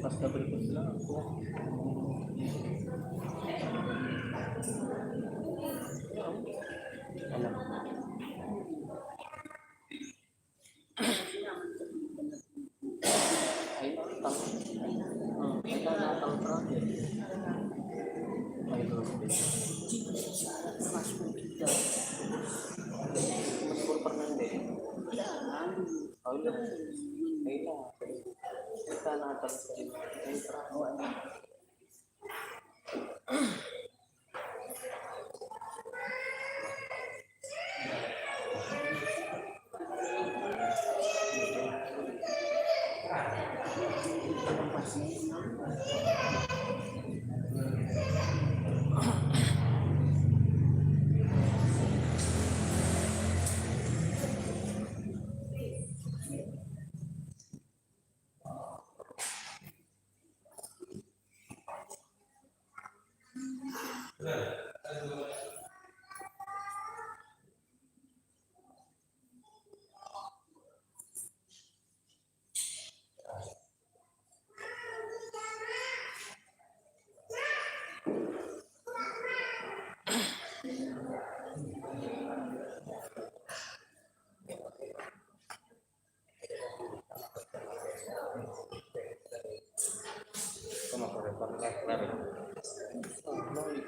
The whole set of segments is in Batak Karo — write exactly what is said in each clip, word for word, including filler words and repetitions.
Pas berikutnya aku. Ayo, Natal. Hmm, ayo, Natal terakhir. Ayo, terus. Meskipun pernah deh. Ayo, ayo, kita Natal terakhir.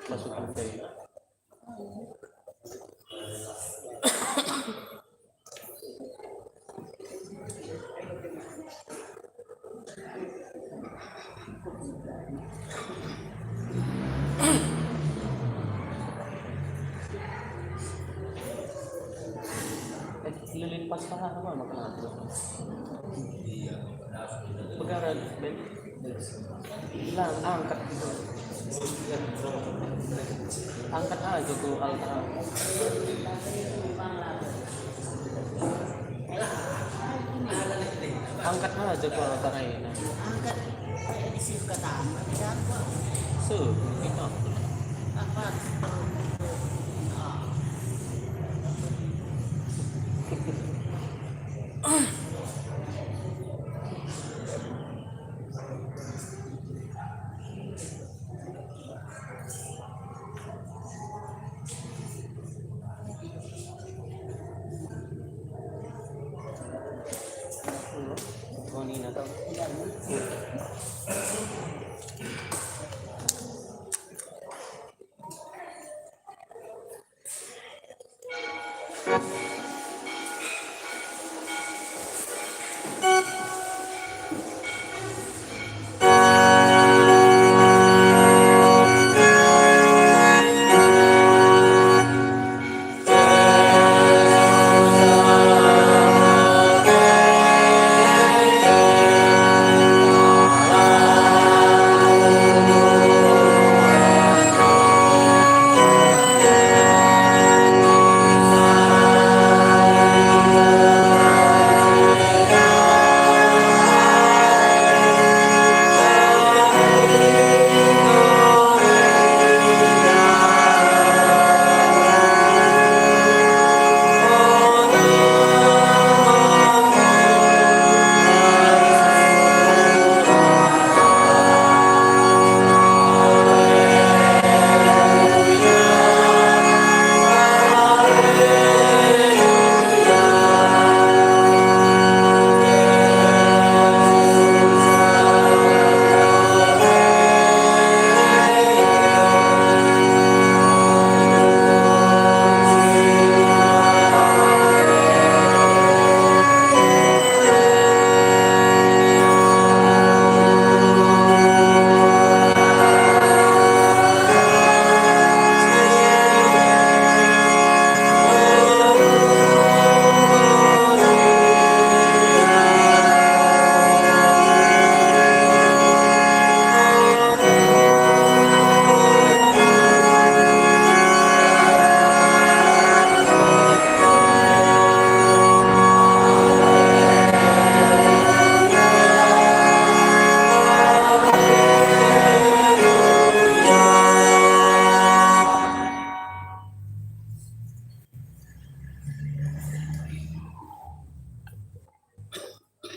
Masuk ke Eh, lilin pas paha apa makan aku? Iya. Begara, Ben. Hilang, angkat. Angkat aja ku altar. Angkat aja ku altar aja. Angkat. Di sini kata angkat, siapa? So, kita. Apa?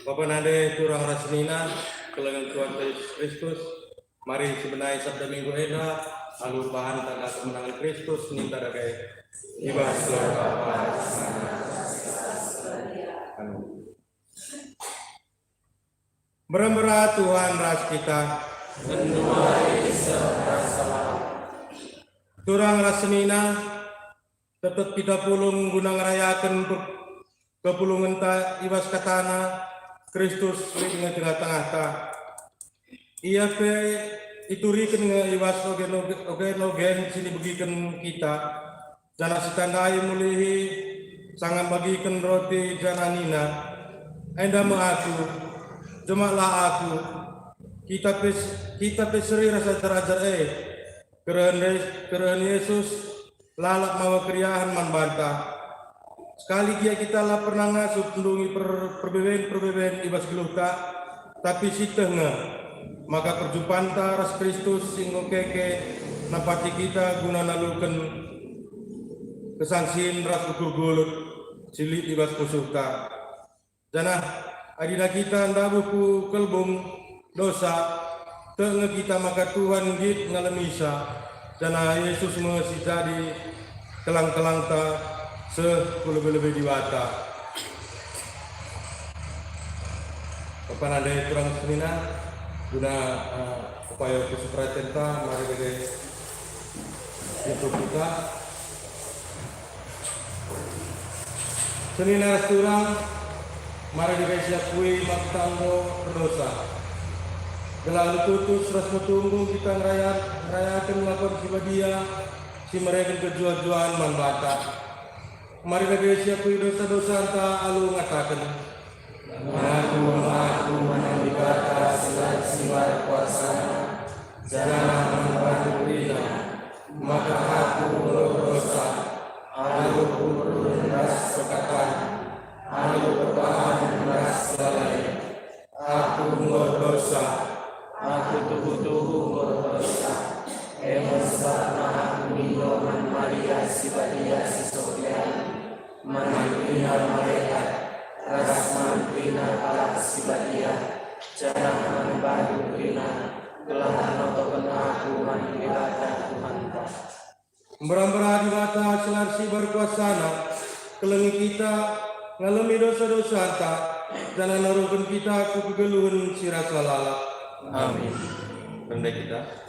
Bapa nande turang ras senina, kelengen Tuhan Yesus Kristus, mari sibenai Sabda Minggu enda, alu bahan tanda kemenangen Kristus, ninta dage i bas gelar Bapa ras Anak. Amin. Mbera-mbera Tuhan ras kita. Turang ras senina, tetap kita pulung guna ngerayaken pe-, kepulungenta i bas katana, Kristus lit nge tengah-tengahta. Ia pe ituriken nge i bas ogen-ogen, ogen-ogen si ibegiken kita, janah sitandai mulihi sanga mbagiken roti janah nina, "Enda me aku, jemaklah aku." Kita pe, kita pe seri ras ajar-ajar e. Kerehen, kerehen Yesus lalap maba keriahen man banta. Sekali gia kita la pernah ngasup ndungi per-, perbeben-perbeben i bas geluhta, tapi sieteh nge maka perjumpanta ras Kristus si enggo keke nampati kita guna naluken kesangsin ras ukur gulut si lit i bas pusuhta. Janah adina kita ndabuh ku kelbung dosa, tek nge kita maka Tuhan nggit ngalemisa, janah Yesus me si jadi kelang-kelangta seh ku lebe-lebe Dibata. Bapa nande turang senina, guna, eh, upaya khusus peratenta, mari dage kita. Senina ras turang, mari dage siakui maka kita enggo erdosa. Gelah alu tutus ras metunggul kita ngeraya-, ngerayaken lakon si badia, si mereken kejuah-juahen man banta. Mari dage siakui dosa-dosanta alu ngataken, "Mengaku, mengaku man Dibata si la ersibar kuasana, janah man bandu kerina, maka aku enggo erdosa, alu perpulungen ras perkatan, alu perbahanen ras lalai. Aku enggo erdosa, aku tuhu-tuhu enggo erdosa, e me sebabna aku mindo man Maria si Badia si Sopian, man kerina malekat, ras man kerina kalak si badia, janah man bandu kerina, gelah ernotoken aku man Dibata Tuhanta." Mbera-mbera Dibata si la ersibar kuasana, kelengi kita, ngalemi dosa-dosanta, janah naruhken kita ku kegeluhen si rasa lalap. Amin. Rende kita.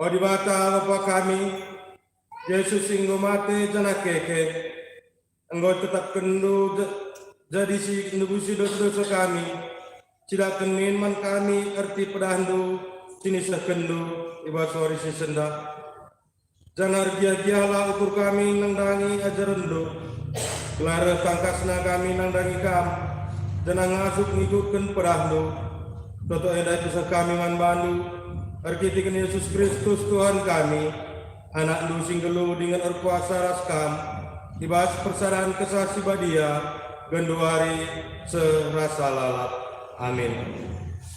O Dibata, Bapa kami, Jesus si enggo mate janah keke, enggo itetapkenNdu ja-, jadi si nebusi dosa-dosa kami. Cidahken min man kami erti pedahNdu si nisehkenNdu i bas wari si sendah. Janah ergiah-giahlah ukur kami nandangi ajarenNdu, gelah reh tangkasna kami nandangi Kam, janah ngasup ngikutken pedahNdu. Toto enda ipeseh kami man baNdu, erkiteken Jesus Kristus Tuhan kami, AnakNdu si nggeluh dingen erkuasa ras Kam, i bas persadan Kesah Si Badia, genduari seh rasa lalap. Amin.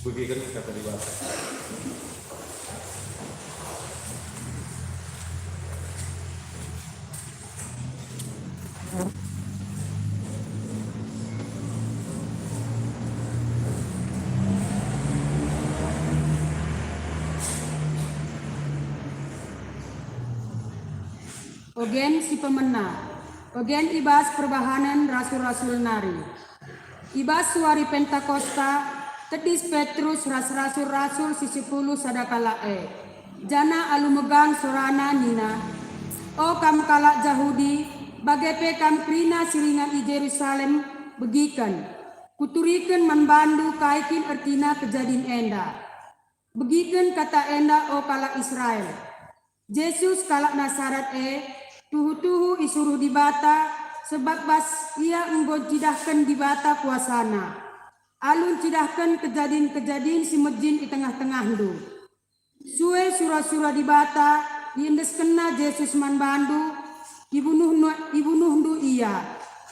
Begiken Kata Dibata. Ogen si pemena, ogen i bas perbahanen rasul-rasul nari. I bas wari Pentakosta, tedis Petrus ras rasul-rasul si sepuluh sada kalak e, janah alu megang sorana nina, "O kam kalak Jahudi, bage pe kam kerina si ringan i Jerusalem, begiken! Kuturiken man bandu kai kin ertina kejadin enda. Begiken kata enda, o kalak Israel. Jesus kalak Nasaret e, tuhu-tuhu isuruh Dibata, sebab bas Ia enggo ncidahken Dibata kuasaNa, alu ncidahken kejadin-kejadin si mejin i tengah-tengahndu. Sue sura-sura Dibata iendeskenNa Jesus man bandu, ibunuhNu-, ibunuhndu Ia,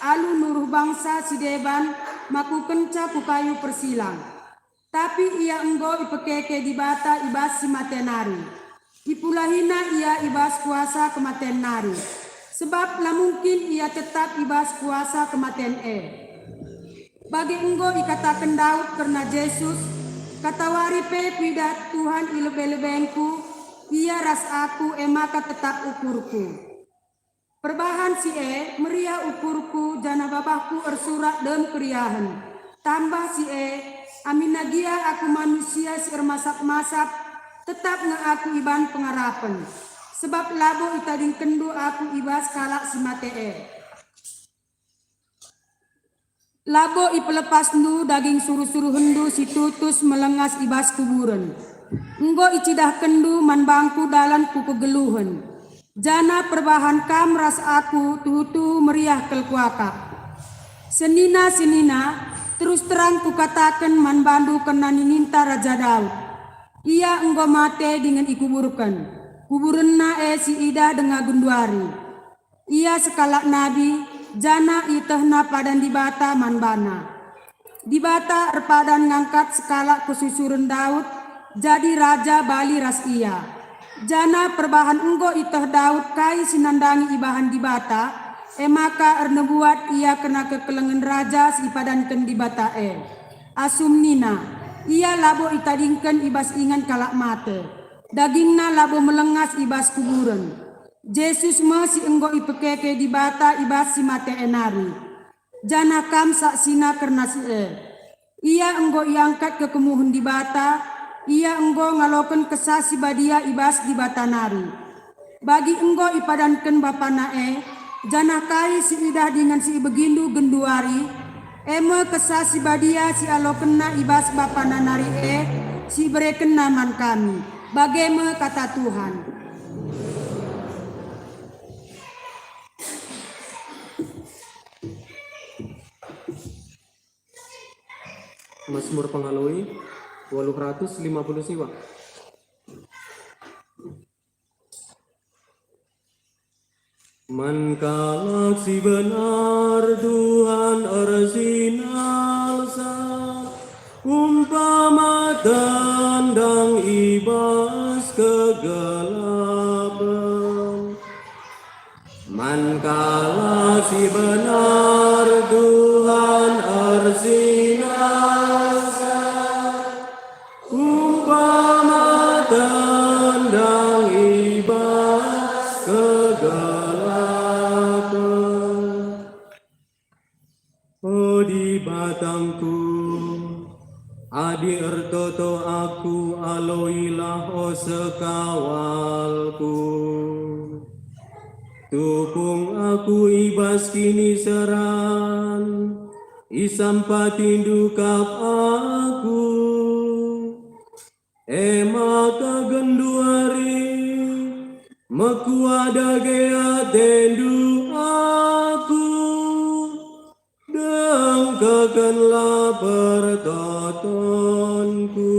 alu nuruh bangsa si deban makukenca ku kayu persilang. Tapi Ia enggo ipekeke Dibata i bas si mate nari. IpulahiNa Ia i bas kuasa kematen nari, sebab la mungkin Ia tetap i bas kuasa kematen e. Bage enggo ikataken Daud kerna Jesus, 'Katawari pe kuidah Tuhan i lebe-lebengku, Ia ras aku, e maka tetap ukurku.' Perbahan si e meriah ukurku, janah babahku ersurak dem keriahen. Tambah si e, aminna gia aku manusia si ermasap-masap, tetap nge aku iban pengarapen, sebab labo itadingkenndu aku i bas kalak si mate e. Labo ipelepasndu daging suruh-suruhenndu si tutus melengas i bas kuburen. Enggo icidahkenndu man bangku dalan ku kegeluhen, janah perbahan kam ras aku tuhu-tuhu meriah kal kuakap. Senina-senina, terus terang kukataken man bandu kerna nininta Raja Daud. Ia enggo mate dingen ikuburken. Kuburenna e siidah denga genduari. Ia sekalak nabi, janah ietehna padan Dibata man bana. Dibata erpadan ngangkat sekalak kesusuren Daud jadi raja bali ras ia. Janah perbahan enggo ieteh Daud kai si nandangi ibahan Dibata, e maka ernubuat ia kerna kekelengen raja si ipadanken Dibata e. Asum nina, ia labo itadingken i bas ingan kalak mate, dagingna labo melengas i bas kuburen. Jesus me si enggo ipekeke Dibata i bas si mate e nari, janah kam saksina kerna si e. Ia enggo iangkat kekemuhen Dibata, ia enggo ngaloken Kesah Si Badia i bas Dibata nari. Bagi enggo ipadanken BapaNa e, janah kai si idah dingen si ibegindu genduari, e me Kesah Si Badia si alokenNa i bas BapaNa nari e, si iberekenNa man kami. Bage me kata Tuhan. Masmur Pengaloi, waluh ratus lima puluh siwa. Man kalak si benar Tuhan ersinalsal, umpama tendang i bas kegelapen. Man kalak si benar Tuhan ersinalsal, umpama tendang i bas kegelapen. O Dibatangku, adi ertoto aku aloi Lah o sekawalku. Tupung aku i bas kiniseran, isampatindu kap aku. E maka genduari mekuah dage atendu aku. Dengkekenlah pertotonku.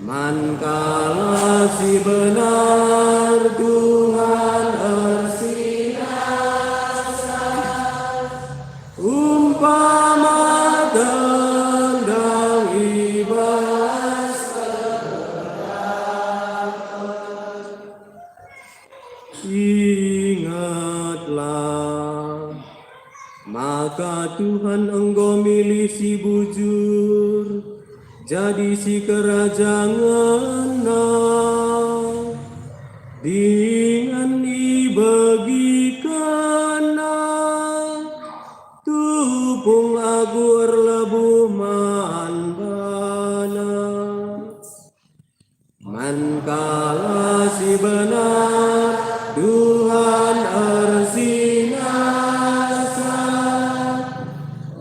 Man kalak si benar Tuhan ersinasa, umpama tendang i bas Ingetlah, maka Tuhan enggo milih si bujur jadi sikerajangenNa, dingen ibegikenNa tupung aku erlebuh man baNa. Man kalak si benar, Tuhan ersinasa,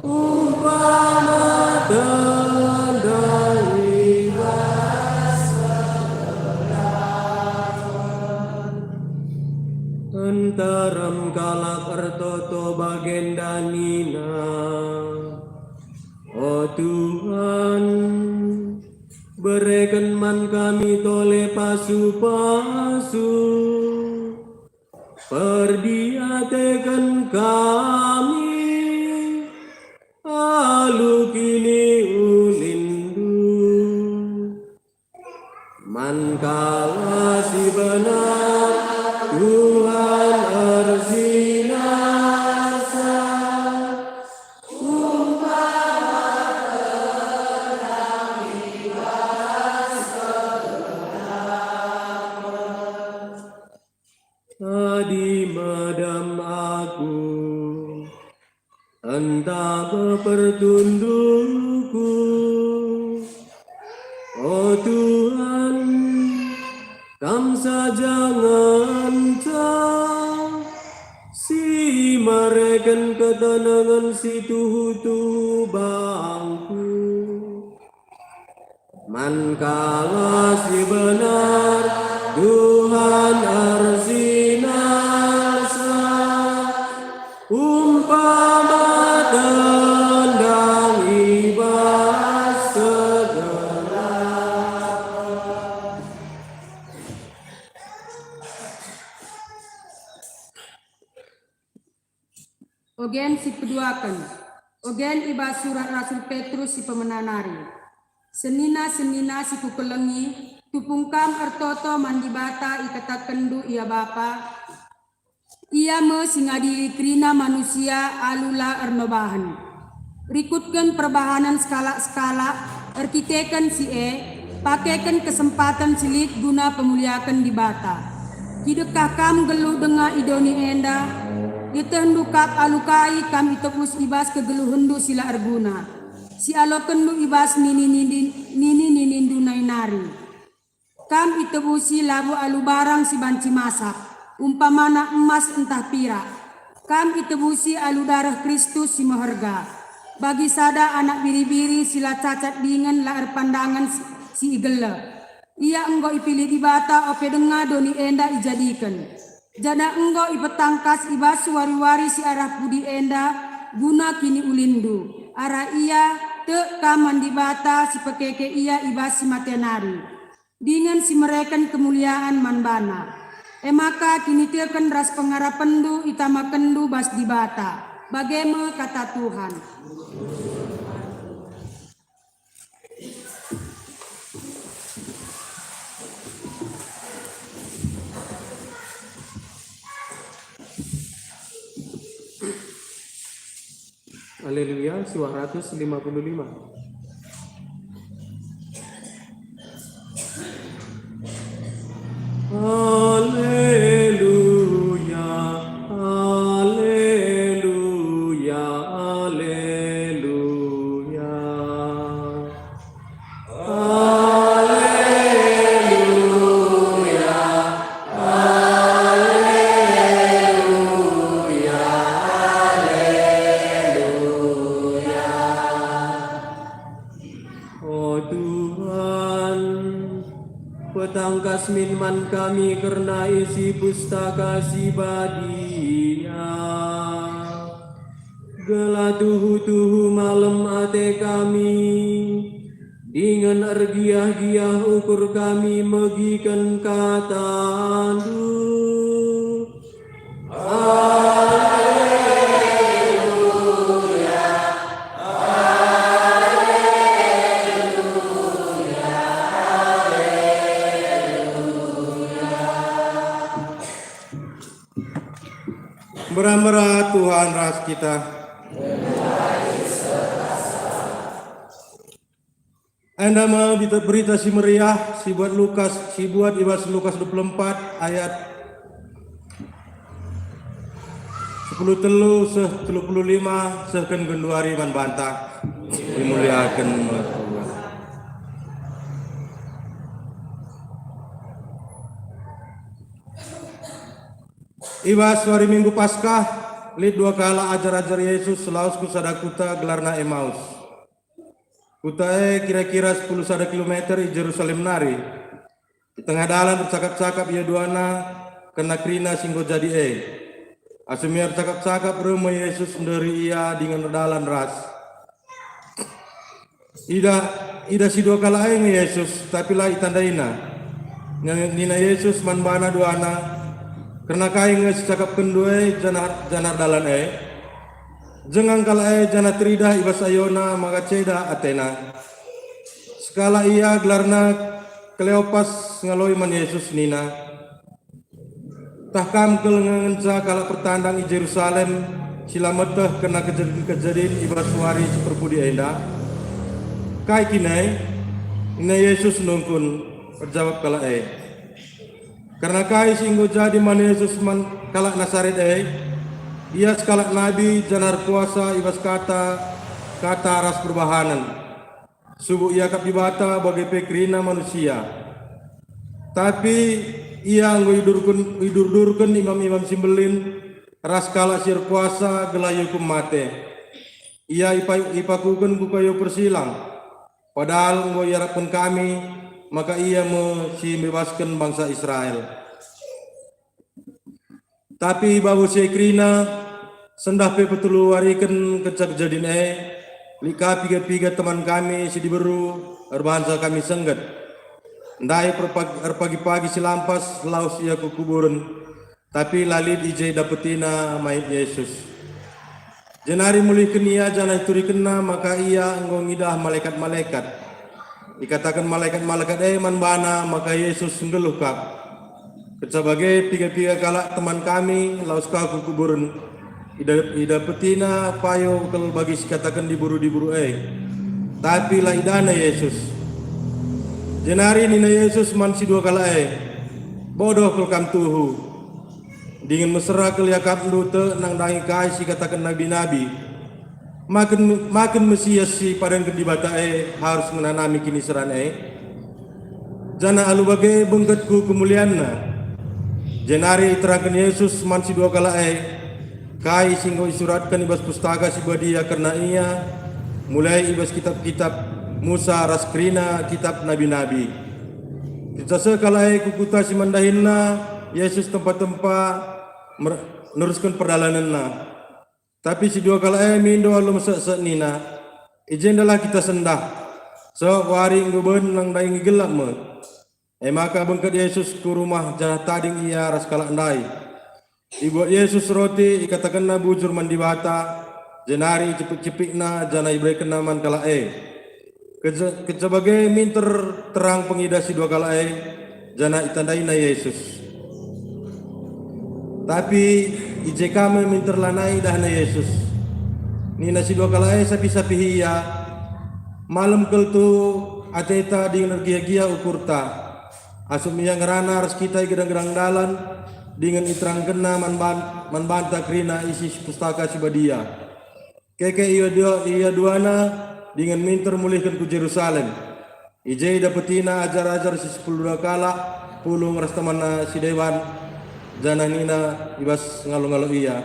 umpama tendang i bas kegeluhen. Nterem kalak ertoto bagenda nina, O Tuhan, bereken man kami tole pasu-pasu, perdiateken kami alu kiniulinndu. Man kalak si benar, Tuhan ersinasa, umpama tendang i bas kegeluhen. Adi medem aku, ntah pertundukku, o Tuhan, Kam saja ngenca si mereken ketenengen si tuhu-tuhu bangku. Man kalak si benar, Tuhan ersinasa, umpama tendang i bas kegelapan. Ogen si peduaken. Ogen i bas surat Rasul Petrus si pemena nari. Senina-senina si kukelengi, tupung kam ertoto man Dibata ikatakenndu ia Bapa, Ia me si ngadili kerina manusia alu la ernobahen. Rikutken perbahanen sekalak-sekalak, erkiteken si e, pakeken kesempaten si lit guna pemuliaken Dibata. Kidekah kam nggeluh denga i doni enda, ietehndu kap alu kai kam itebus i bas kegeluhenndu si la erguna, si alokenndu i bas nini-nini, nini-ninindu nai nari. Kam itebusi labo alu barang si banci masak, umpamana emas ntah pirak. Kam itebusi alu dareh Kristus si meherga, bagi sada anak biri-biri si la cacat dingen la erpandangen si, si igeleh. Ia enggo ipilih Dibata ope denga doni enda ijadiken, janah enggo ipetangkas i bas wari-wari si arah pudi enda guna kiniulinndu. Arah Ia, tek kam man Dibata si pekeke Ia i bas si mate nari, dingen si mereken kemulian man baNa. E maka kiniteken ras pengarapenndu itamakenndu bas Dibata. Bage me kata Tuhan. Haleluya, suah ratus lima puluh lima. Haleluya, haleluya, haleluya. Petangkas min man kami kerna isi Pustaka Si Badia. Gelah tuhu-tuhu malem ate kami, dingen ergiah-giah ukur kami megiken katandu. Mbera-mbera Tuhan ras kita. Enda me berita, berita si meriah si buat Lukas, si buat i bas Lukas dua puluh empat ayat sepuluh telu seh telu puluh lima, sehken genduari man banta. Dimuliaken me Tuhan. I bas wari Minggu Paskah, lit dua kalak ajar-ajar Yesus lawes ku sada kuta gelarna Emaus. Kuta e kira-kira sepuluh sada kilometer i Jerusalem nari. I tengah dalan ercakap-cakap ia duana kerna kerina si enggo jadi e. Asum ia ercakap-cakap, reh me Yesus ndeheri ia dingen erdalan ras. Idah, idah si dua kalak e nge Yesus, tapi la itandaina. Nge-, nina Yesus man bana duana, "Kerna kai nge sicakapkenndu e janah, janah erdalan e?" Jengang kalak e janah teridah i bas ayona maka ceda atena. Sekalak ia gelarna Kleopas ngaloi man Yesus nina, "Tah kam kal nge ngenca kalak pertandang i Jerusalem si la meteh kerna kejadin-kejadin i bas wari si perpudi enda? Kai kin e?" Nina Yesus nungkun, erjabap kalak e. Kerna kai si enggo jadi man Yesus man kalak Nasaret e? Ia sekalak nabi janah erkuasa i bas kata, kata ras perbahanen. Subuk iakap Dibata bage pe kerina manusia. Tapi ia enggo idurken, idur-durken imam-imam si mbelin ras kalak si erkuasa gelah iukum mate. Ia ipa-, ipakuken ku kayu persilang. Padahal enggo iarapken kami maka ia me si mbebasken bangsa Israel. Tapi babo si e kerina, sendah pe petelu wariken kenca kejadin e, lit ka piga-piga teman kami si diberu erbahanca kami sengget. Ndai erpag-, erpagi-pagi si lampas lawes ia ku kuburen, tapi la lit i je idapetina mait Yesus. Jenari mulihken ia janah iturikenna maka ia enggo ngidah malekat-malekat. Ikataken malekat-malekat e man bana maka Yesus nggeluh kap. Kenca bage piga-piga kalak teman kami lawes ka ku kuburen. Ida-, idapetina payo kal bagi si ikataken diberu-diberu e. Tapi la idahna Yesus. Jenari nina Yesus man si dua kalak e, "Bodoh kal kam tuhu. Dingen mesera kal iakapndu tek nandangi kai si ikataken nabi-nabi. Maken, maken Mesias si ipadanken Dibata e harus ngenanami kiniseran e?" Janah alu bage bengket ku kemulianNa. Jenari iterangken Yesus man si dua kalak e kai si enggo isuratken i bas Pustaka Si Badia kerna Ia, mulai i bas kitab-kitab Musa ras kerina kitab nabi-nabi. Kenca seh kalak e ku kuta si man dahinna, Yesus tempa-tempa mer-, nerusken perdalanenNa. Tapi si dua kalak e mindo alu meseksek nina, "I jendalah kita sendah, sabap wari enggo ben nandangi gelap me." E maka bengket Yesus ku rumah janah tading Ia ras kalak ndai. Ibuat Yesus roti, ikatakenNa bujur man Dibata, jenari icepik-cepikNa janah iberekenNa man kalak e. Keje-, kenca bage minter terang pengidah si dua kalak e, janah itandaina Yesus. Tapi i je ka me minter lanai idahna Yesus. Nina si dua kalak e sapih-sapih ia, "Malem kal tuhu ateta dingen ergiah-giah ukurta. Asum Ia ngerana ras kita i gedang-gedang dalan, dingen iterangkenNa man ban-, man banta kerina isi Pustaka Si Badia." Keke ia dua, ia duana, dingen minter mulihken ku Jerusalem. I je idapetina ajar-ajar si sepuluh dua kalak, pulung ras temanna si deban, janah nina i bas ngalo-ngalo ia,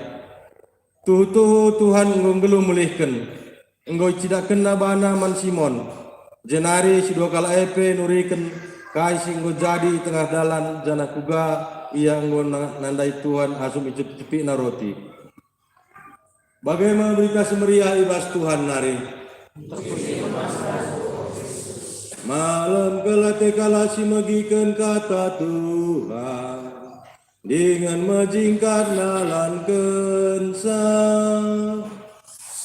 "Tuhu-tuhu Tuhan enggo nggeluh mulihken. Enggo icidakkenNa baNa man Simon." Jenari si dua kalak e pe nuriken Kai si enggo jadi i tengah dalan, janah kuga ia enggo na-, nandai Tuhan asum icepik-cepikna roti. Bage me Berita Si Meriah i bas Tuhan nari. Malem kal ate kalak si megiken kata Tuhan, dingen mejingkat nalankenca.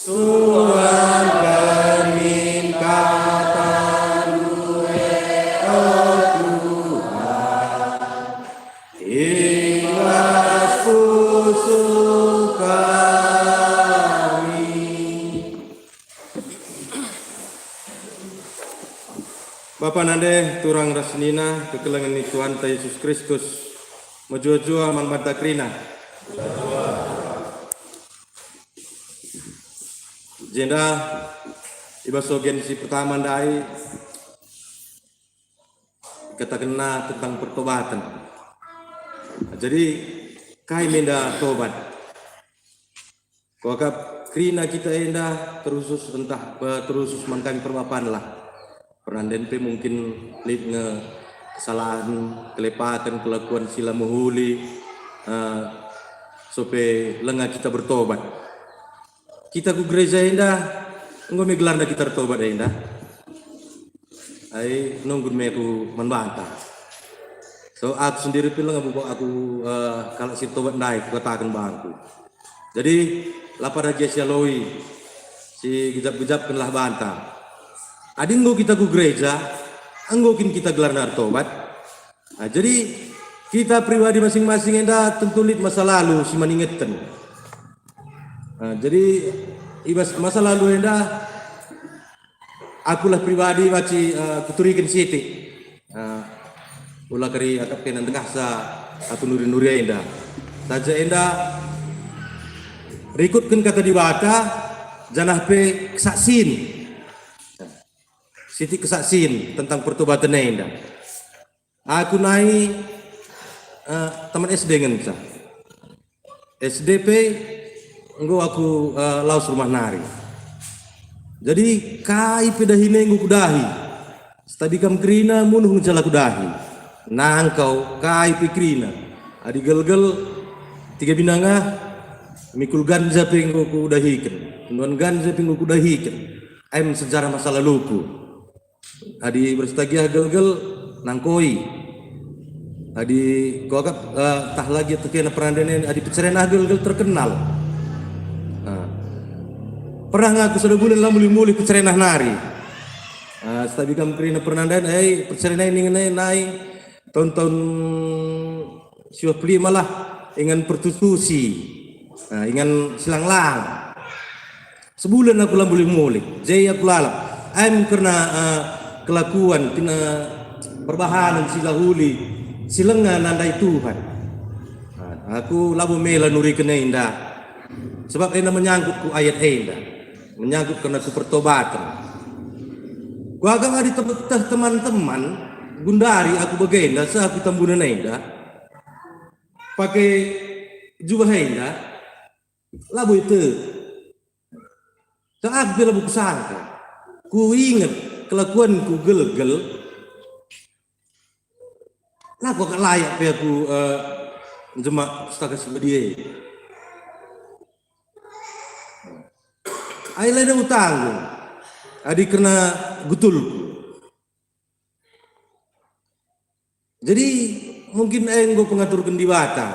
Tuhan, kami kata due, o Tuhan, i bas pusuh kami. Bapa nande, turang ras senina, kekelengen ni Tuhanta Yesus Kristus, mejuah-juah man banta kerina. Jenda, i bas ogen si pertama ndai, ikatakenna tentang pertobaten. Jadi, kai me enda tobat? Kuakap kerina kita enda terusus ntah, eh, terusus man kami perbapan lah. Pernanden pe mungkin lit nge kesalahen, kelepaken, kelakuan si la mehuli, eh, sope lenga kita bertobat. Kita ku gereja enda, enggo me gelarna kita ertobat enda. Ai, nungkun me aku man banta. So, aku sendiri pe langa bubo aku, eh, kalak si ertobat ndai, kukataken bangku. Jadi, la pada gia sialoi, si gejap-gejapkenlah banta. Adi enggo kita ku gereja, enggo kin kita gelarna ertobat? Nah, jadi, kita pribadi masing-masing enda tentu lit masa lalu si man ingeten. Nah, jadi, i bas masa lalu enda, akulah pribadi banci, eh, kuturiken sitik. Eh, ula kari akap kena ndengahsa aku nuri-nuri enda. Saja enda rikutken kata Dibata, janah pe kesaksin. Sitik kesaksin tentang pertobaten enda. Aku nai, eh, tamat S D ngenca. S D pe enggo aku, eh, lawes rumah nari. Jadi, kai pe dahina enggo kudahi. Setabi kam kerina munuh ngenca la kudahi. Nangkau, kai pe kerina. Adi gelgel, tiga binanga, mikul ganja pe enggo kudahiken. Nuan ganja pe enggo kudahiken. Em sejarah masa laluku. Adi berstagiah gelgel, nangkoi. Adi kuakap, eh, tah lagi tekena perandenen, adi pecerena gelgel terkenal. Nah. Pernah ngaku sada bulan la mulih-mulih pecerena nari. Nah, setabi kam kerina perandenen, eh, pecerena ningen nai tahun-tahun siwah pelima lah, ingan pertutusi. Nah, ingan silanglang. Sebulan aku la mulih-mulih, je aku lalap. Em kerna, eh, kelakuan, kerna perbahanen si la huli, si lenga nandai Tuhan. Nah, aku labo mela nuriken enda. Sebab enda menyangkut ku ayat enda. Menyangkut kerna ku pertobaten. Kuakap adi tep-, teh teman-teman, gundari aku bagenda, seh aku tambunen enda. Pake jubah enda, labo ite. Tah aku pe labo kusangka. Kuinget kelakuanku gelgel. La kuakap layak pe aku, eh, njemak Pustaka Si Badia e. Ai la enda utanggung. Adi kerna gutulku. Jadi, mungkin e enggo pengaturken Dibata.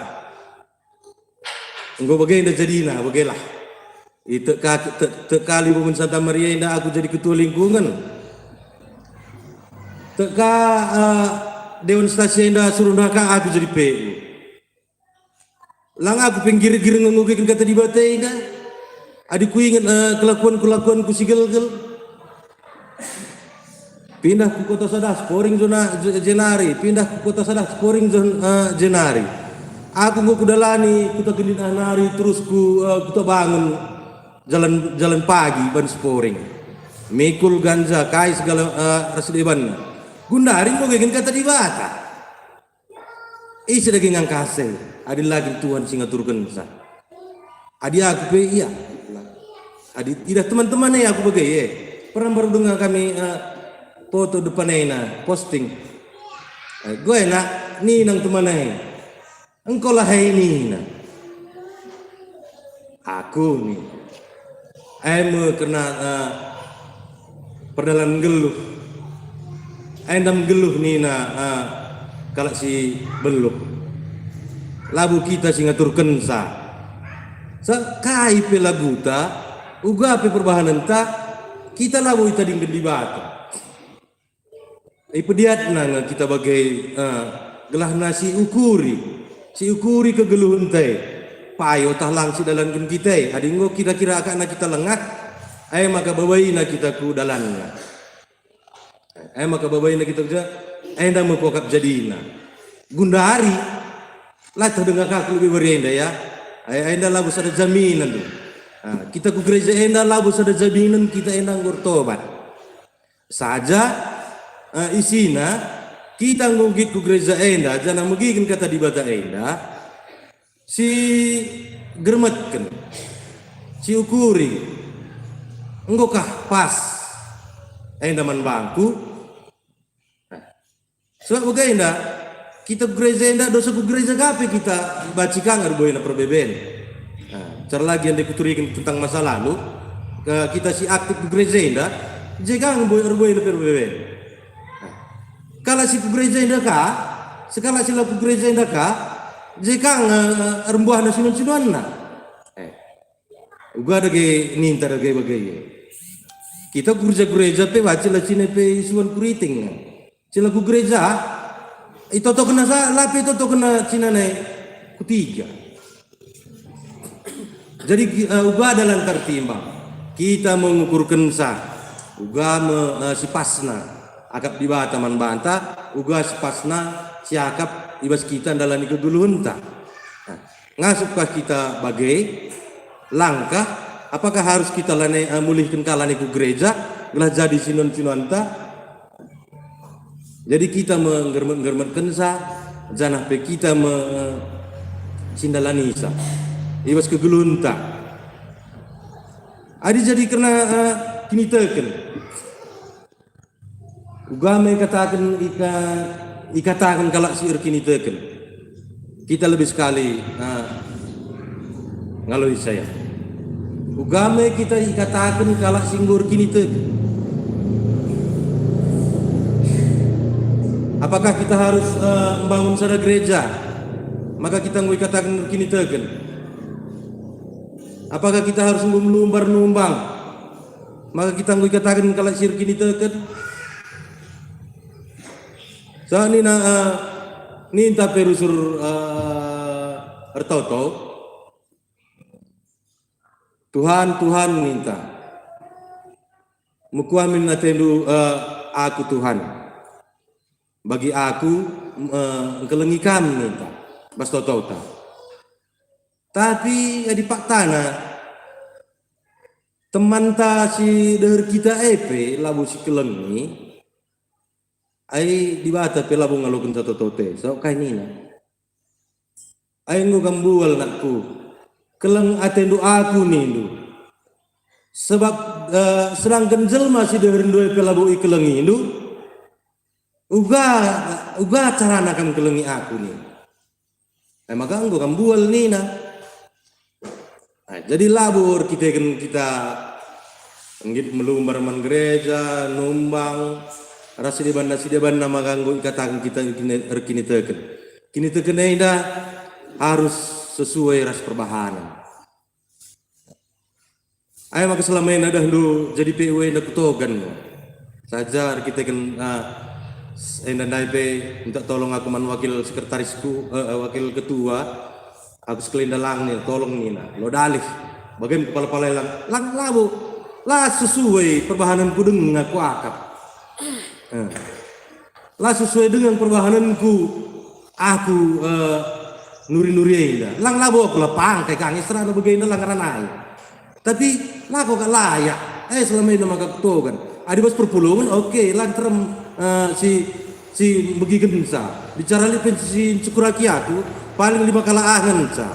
Enggo bagenda jadina, bagelah. I tek ka-, tek, tek kali bumen Santa Maria enda aku jadi ketua lingkungan. Tek ka, eh, Dewan Stasi enda suruh ndaka aku jadi P U. Lang aku pe nggireng-gireng ngogeken kata Dibata enda. Adi kuinget, eh, kelakuan-kelakuanku si gelgel. Pindah ku kota sada, sporing jona-, je-, jenari. Pindah ku kota sada, sporing jon-, eh, jenari. Aku enggo kudalani kuta Gendin nari terus ku, eh, kuta Bangun jalan, jalan pagi ban sporing. Mikul ganja, kai segala, eh, ras debanna. Gundari ngogeken kata Dibata. Ise dage ngangkase, adi la kin Tuhan si ngaturkenca. Adi aku pe ia. Adi idah teman-teman e aku bage e. Pernah mbaru denga kami, eh, foto depan ena, posting. Eh, guai nak ninang teman e. Engko lahai nina. Aku ni. Ai me kerna, eh, perdalan nggeluh. Ai ndam nggeluh nina, eh, kalak si beluh. Labo kita si ngaturkensa. Sa-, kai pe laguta, uga pe perbahanenta, kita labo itadingken Dibata. Ipediatna nge kita bage, eh, gelahna si ukuri, si ukuri kegeluhenta e. Payo tah lang si dalanken kita e. Adi enggo kira-kira akapna kita lengah, ai maka babaina kita ku dalanna. Ai maka babaina kita kerja, enda me kuakap jadina. Gundari, la teh denga ka ku lebe wari enda ya. Ai, ai enda labo sada jaminan. Ah, kita ku gereja enda labo sada jaminan kita enda enggo ertobat. Saja, eh, isina, kita enggo nggit ku gereja enda, janah megiken kata Dibata enda, si germetken, si ukuri, enggokah pas enda man bangku? Nah, sebab bage enda, kita ku gereja enda, dosa ku gereja ka pe kita banci ka nge erbuena perbeben. Nah, cara lagi enda kuturiken tentang masa lalu, ke kita si aktif ku gereja enda, je ka nge erbuena perbeben. Nah, kalak si ku gereja enda ka, sekalak si la ku gereja enda ka, je ka nge erembuahna sinuan-sinuanna. Eh, uga dage ninta dage bage. Kita ku gereja-gereja pe banci la cine pe isuan kuriting. Cila ku gereja, itotokenna sa, la pe itotokenna cina nai kutiga. Jadi, eh, uga dalan tertimbang. Kita mengukurkensa, uga me, eh, sipasna akap Dibata man banta, uga sipasna siakap i bas kita ndalani kegeluhenta. Nah, ngasupkah kita bage? Langkah? Apakah harus kita lanai, eh, mulihken kalak nai ku gereja gelah jadi sinuan-sinuanta? Jadi kita me nggermet-nggermetkensa, janah pe kita me, eh, sindalanisa i bas kegeluhenta. Adi jadi kerna, eh, kiniteken. Uga me ikataken, ika-, ikataken kalak si erkiniteken. Kita lebih sekali, ah, ngaloi saya. Uga me kita ikataken kalak si enggo erkiniteken. Apakah kita harus, eh, membangun sada gereja? Maka kita enggo ikataken erkiniteken. Apakah kita harus enggo melumbar numbang? Maka kita enggo ikataken kalak si erkiniteken. Sa nina, eh, ninta pe rusur, eh, ertoto. Tuhan, Tuhan ninta. Mekuah min atendu, eh, aku Tuhan. Bagi aku, eh, engkelengi kam ninta. Bas totota. Tapi adi paktana, temanta si deher kita e pe labo sikelengi, ai Dibata pe labo ngaloken satotote, sabap kai nina? Ai enggo kam mbual, nakku, keleng atendu aku, nindu. Sebab, eh, sedangken jelma si deherndu e pe labo ikelengindu, uga, uga carana kam kelengi aku, nindu. E maka enggo kam mbual nina. Nah, jadi labo erkiteken kita nggit melumbar man gereja, numbang, ras si debanna, si debanna maka enggo ikataken kita erkini-, erkiniteken. Kiniteken enda harus sesuai ras perbahanen. Ai maka selama enda dahndu jadi P W enda kutogan. Saja erkiteken, ah, s-, enda ndai pe minta tolong aku man wakil sekretarisku, eh, eh, wakil ketua, aku sekelenda lang nih, tolong nina, lo dalih. Bage me kepala-pala lang, lang labo, la sesuai perbahanenku denga kuakap. Eh. La sesuai dengan perbahanenku, aku, eh, nuri-nuri enda. Lang labo aku la pangkai ka nge serana bage enda lang ranai. Tapi lako kak layak. Eh, selama enda maka kutogan. Adi bas perpulungen, oke, la nterem, eh, si, si begikenca. Bicara lit pe si ncukuraki aku, paling lima kalak ahenca.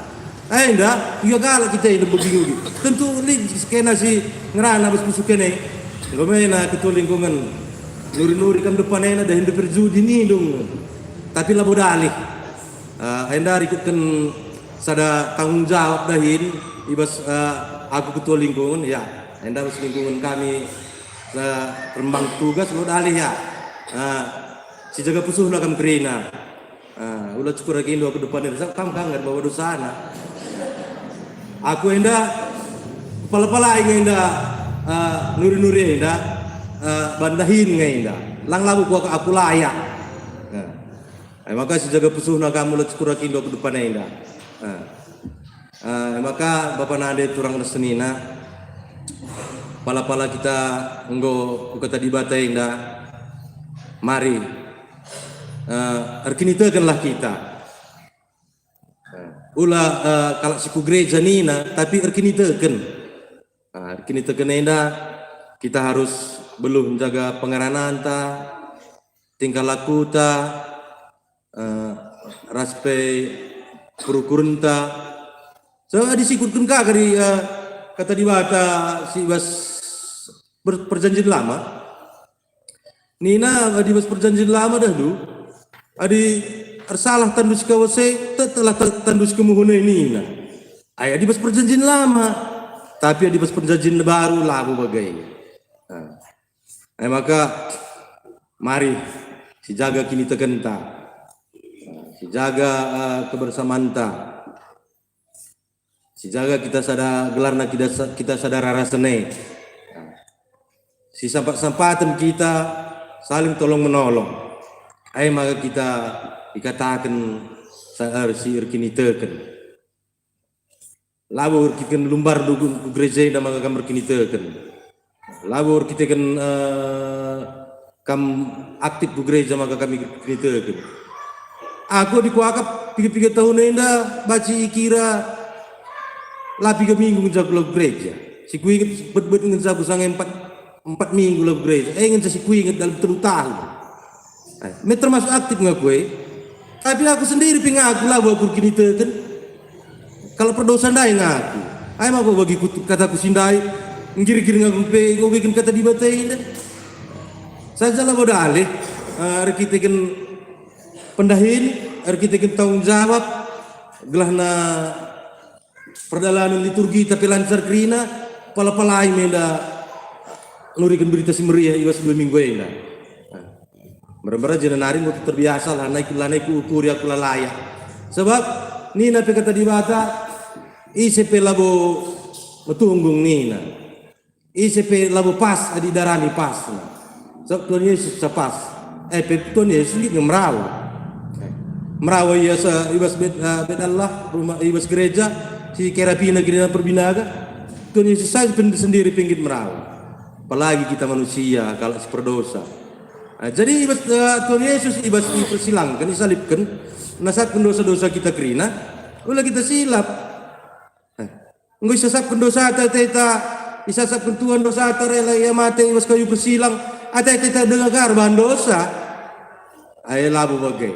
Eh, enda, kuga kalak kita enda beginggi. Tentu lit kena si ngerana bas pusuh kene. Enggo mena ketua lingkungan. Nuri-nuri kam depan ena dah enda perjudi nidung. Tapi labo dalih. Eh, enda rikutken sada tanggung jawab dahin i bas, eh, aku ketua lingkungan, ya. Enda bas lingkungan kami, eh, rembang tugas labo dalih, ya. Eh, sijaga pusuhna kam kerina. Eh, ula cukur agi indo aku depan enda, kam kan nggak bawa dosana. Aku enda pala-palai nge enda, eh, nuri-nuri enda, eh, bandahin nge enda. Lang labo ku aku layak. Eh. E maka sijaga pusuhna kam ula cukur agi indo aku depan enda. Eh. Eh, e maka bapa nande turang ras senina, pala-pala kita enggo ku Kata Dibata enda, mari, eh, erkinitekenlah kita. Eh, ula, eh, kalak si ku gereja nina, tapi erkiniteken. Nah, erkiniteken enda kita harus beluh njaga pengerananta, tingkah lakuta, eh, ras pe perukurenta. So, adi sikutken ka kari, eh, Kata Dibata si bas per-, Perjanjian Lama. Nina, adi bas Perjanjian Lama dahulu, adi ersalah tandu si kawase, tetlah ta-, tandu si kemuhen e nina. Ai adi bas Perjanjian Lama, tapi adi bas Perjanjian Baru labo bage. Nah. E maka, mari sijaga kinitekenta, sijaga, eh, kebersamanta, sijaga kita sada gelarna kita sa-, kita sada rara sene, sisampat-sampaten kita saling tolong menolong. E maka kita ikataken sa-, er-, si erkiniteken. Labo erkiteken lumbar dugun ku gereja enda maka kam erkiniteken. Labo erkiteken, eh, kam aktif ku gereja maka kam erkiniteken. Aku adi kuakap piga-piga tahun enda banci ikira la piga minggu ngenca aku la ku gereja. Si kuinget bet-bet ngenca aku sanga empat, empat minggu la ku gereja. Eh, ngenca si kuinget dalam telu tahun. Eh, me termasuk aktif nge aku, eh. Tapi aku sendiri pe ngaku labo aku erkiniteken. Kalak perdosa ndai ngaku. Ai maka bagi kataku si ndai, nggir-nggir ngaku pe, ngogiken Kata Dibata enda. Saja labo dalih, eh, erkiteken pendahin, erkiteken tanggung jawab, gelahna perdalanen liturgi tapi lancar kerina, pala-palai me enda nuriken Berita Si Meriah i bas dua minggu enda. Nah, mera-mera jenari enggo terbiasa lah, nai ku, la nai kuukuri aku la layak. Sebab nina pe Kata Dibata, ise pe labo metunggung nina. Ise pe labo pas adi darani pas. Sabap Tuhan Yesus sa pas. Eh, pe Tuhan Yesus nggit nge merawa. Eh, merawa ia sa-, i bas bet, eh, bet Allah, rumah, i bas gereja, si kerapina gereja perbinaga. Tuhan Yesus saja pen-, sendiri pe nggit merawa. Apalagi kita manusia, kalak si perdosa. Eh, jadi i bas, eh, Tuhan Yesus i bas dipersilangken, isalibken, nasapken dosa-dosa kita kerina, ula kita silap. Eh, enggo isasapken dosata ateta, isasapken Tuhan dosata rela ia mate i bas kayu persilang, ateta denga ka erbahan dosa. Ai labo bage.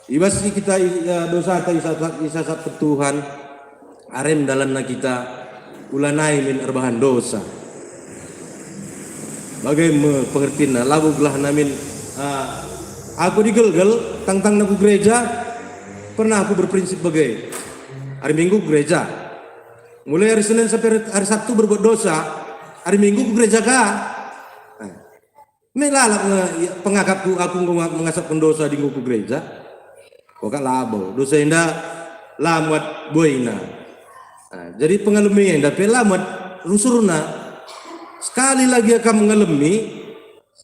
I bas si kita i-, eh, dosata isasap-, isasapken Tuhan, arem dalanna kita, ulanai min erbahan dosa. Bage me pengertinna, labo gelah namin, eh, aku digelgel, tangtangna ku gereja, pernah aku berprinsip bage. Hari Minggu ku gereja. Mulai hari Senin sampai hari, hari Sabtu berbuat dosa, hari Minggu ku gereja ka. Eh, me lalap nge pengakapku, aku enggo nga-, mengasapken dosa adi enggo ku gereja. Oka labo, dosa enda la muat buaina. Nah, jadi pengalemi enda pe la muat rusurna. Sekali lagi kam mengalemi,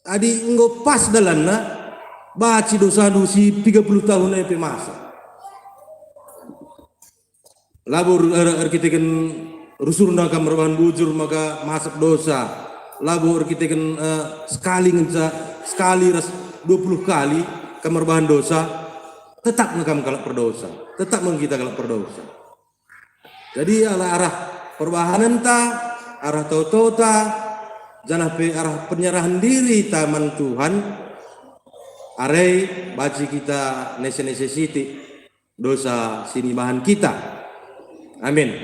adi enggo pas dalanna, banci dosandu si piga puluh tahun e pe masa. Labo er-, er-, erkiteken rusurna kam erbahan bujur maka masap dosa. Labo erkiteken, eh, sekali ngenca, sekali ras dua puluh kali kam erbahan dosa, tetap nge kam kalak perdosa. Tetap nge kita kalak perdosa. Jadi ala arah perbahanenta, arah tautauta, janah pe arah penyerahan diri ta man Tuhan, are banci kita nese-nese sitik dosa si nibahan kita. Amin.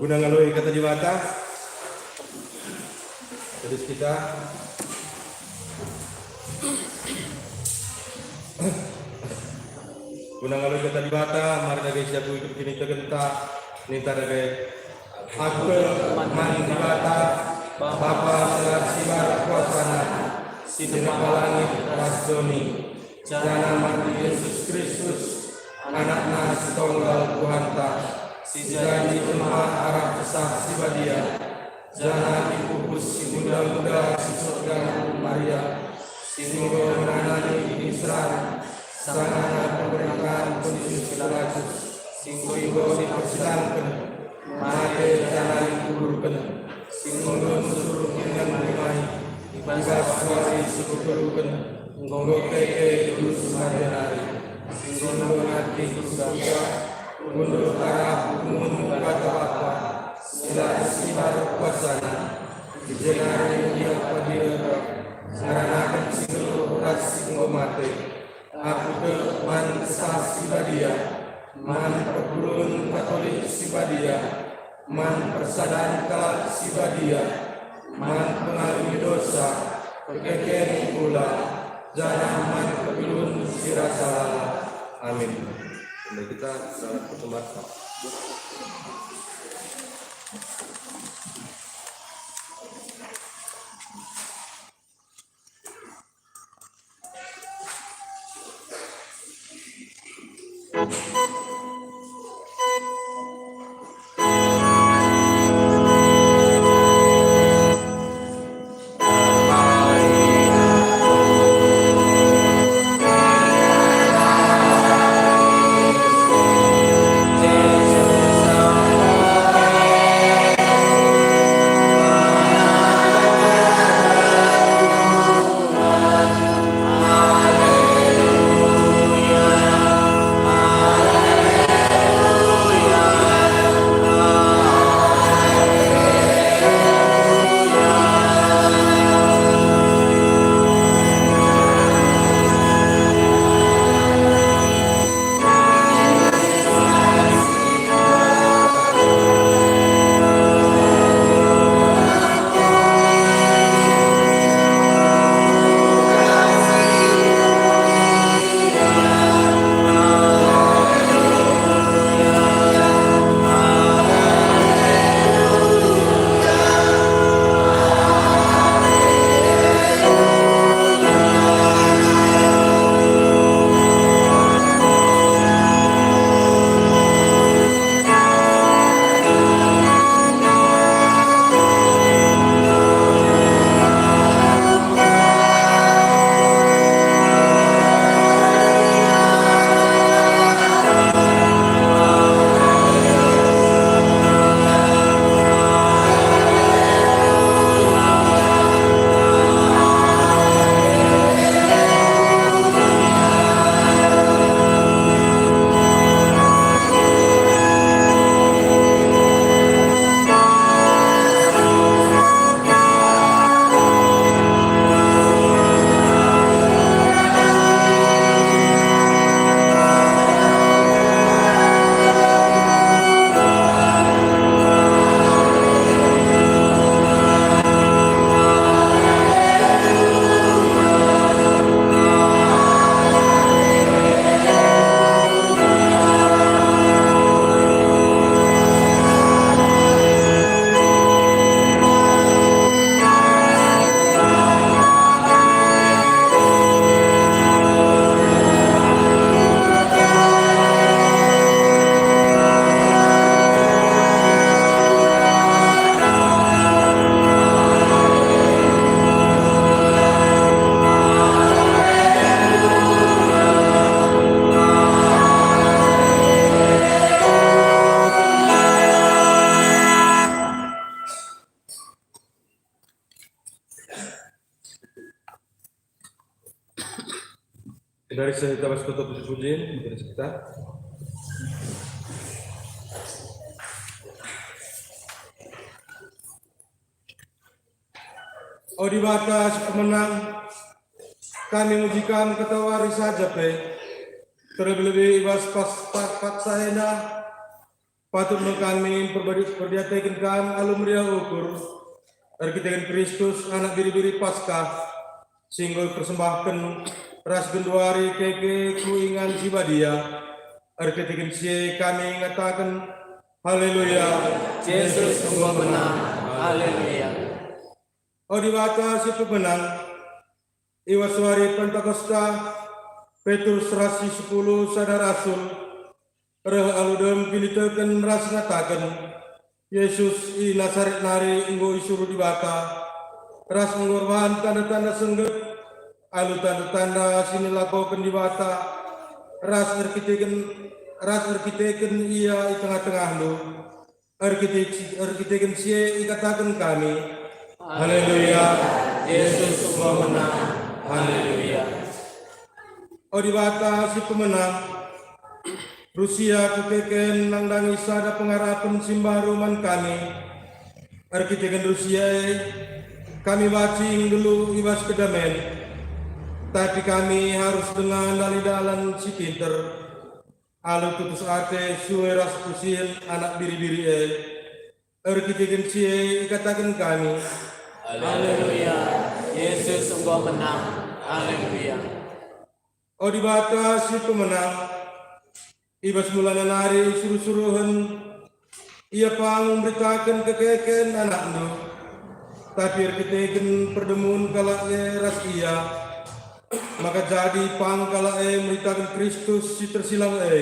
Guna ngaloi kata Dibata, terus kita guna ngaloi kata Dibata, mari dage siaku ikut kinitekenta, ninta dage. Aku man Dibata, Bapa si la ersibar kuasana, si nempa langit ras doni, janah man Yesus Kristus, AnakNa si Tonggal Tuhanta, si jadi jelma arah Kesah Si Badia, janah ipupus si muda-muda si surga Maria, si enggo ngenanami kiniseran, sangana pemerintahan Pontius Pilatus, si enggo dipersidangken, mate janah ikuburken, si enggo nusur dingen ngenai, i bas wari si kuturken, enggo keke terus mate nari, si enggo ngadi ku surga, kundul arah punggung kata Bapa, si la ersibar kuasana, i je nari Ia padilah, ngeranaken si nggeluh ras si enggo mate. Aku tek man Kesah Si Badia, man perpulungen Katolik si badia, man persadan kalak si badia, man pengalemi dosa, kekeken kula, janah man kegeluhen si rasa lalap. Amin. Mari kita salat persembahan. Dari sehita bas toto puji-pujin, mungkin kita. O Dibata si pemenang, kami muji Kam katawari saja pe, terlebih-lebih i bas pas, pas paksa enda, Patut me kami mperdi-, mperdiateken Kam alu meriah ukur, erkiteken Kristus, Anak Biri-biri Paskah, si enggo ipersembahken ras genduari keke ku ingan si badia. Erkiteken si e kami ngataken, "Haleluya! Jesus enggo menang! Haleluya!" O Dibata si pemenang, i bas wari Pentakosta, Petrus ras si sepuluh sada rasul reh alu dem kiniteken ras ngataken, "Jesus i Nasaret nari enggo isuruh Dibata, ras enggo erbahan tanda-tanda sengget, alu tanda-tanda si nilakoken Dibata, ras erkiteken, ras erkiteken Ia i tengah-tengahndu." Erkite-, erkiteken si e ikataken kami, "Haleluya, Jesus enggo menang. Haleluya." O Dibata si pemenang, Rusia kekeken nandangi sada pengarapen si mbaru man kami. Erkiteken Rusia e, kami banci nggeluh i bas kedamen, tapi kami arus denga ndali dalan si pinter. Alu tutus ate sue ras usihen Anak Biri-biri e. Erkiteken si e ikataken kami, "Haleluya, Jesus enggo menang. Haleluya." O Dibata si pemenang, i bas mulana nari suruh-suruhen Ia pang mberitaken kekeken AnakNdu, tapi erkiteken perdemun kalak e ras Ia, maka jadi pang kalak e meritaken Kristus si tersilang e.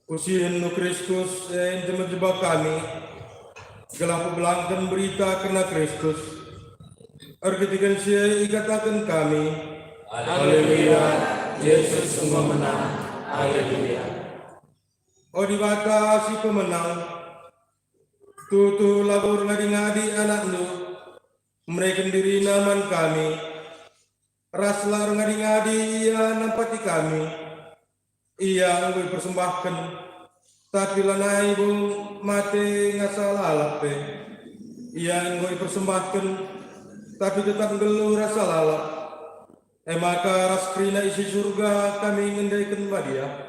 UsihenNdu Kristus e njebak-jebak kami, gelah pebelangken berita kerna Kristus. Erkiteken si e ikataken kami, "Haleluya, Jesus enggo menang. Haleluya." O Dibata si pemenang, tuhu labo erngadi-ngadi AnakNdu, mereken diriNa man kami. Ras la erngadi-ngadi Ia nampati kami. Ia enggo ipersembahken, tapi lanai bo mate ngasa lalap pe. Ia enggo ipersembahken, tapi tetap nggeluh rasa lalap. E maka ras kerina isi Surga kami ngendeken badia.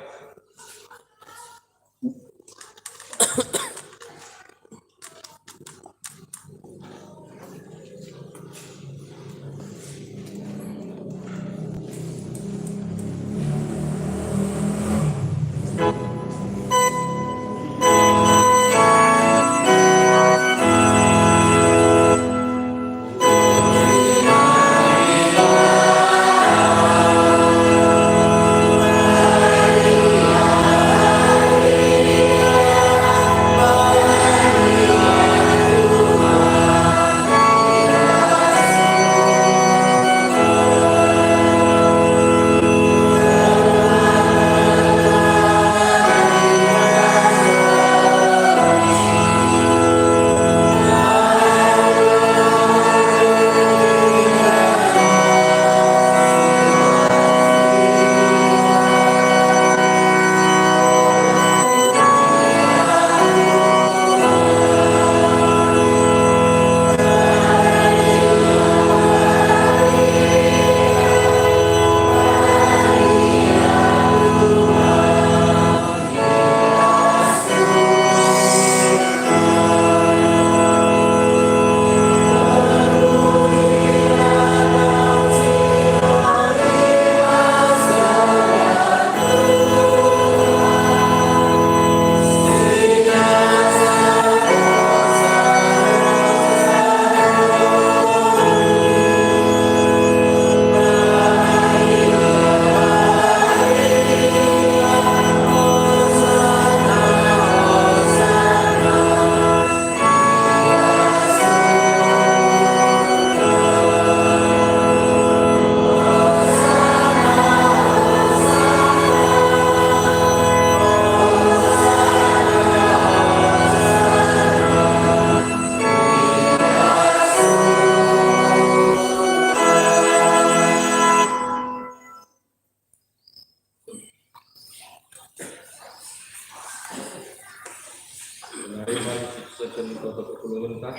Mari, mari, seken toto perpulungenta.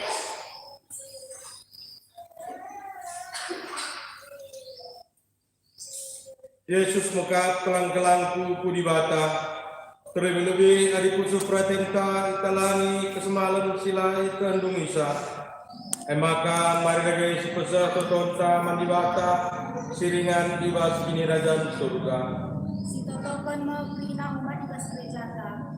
Jesus mekap kelang-kelangku ku Dibata, Terlebih-lebih adi pusuh peratenta italangi kesemalen si la itehndu ngisa. E maka mari dage sipeseh totonta man Dibata si ringan i bas Kinirajan Surga. Sitotoken me kerina umat i bas gerejata.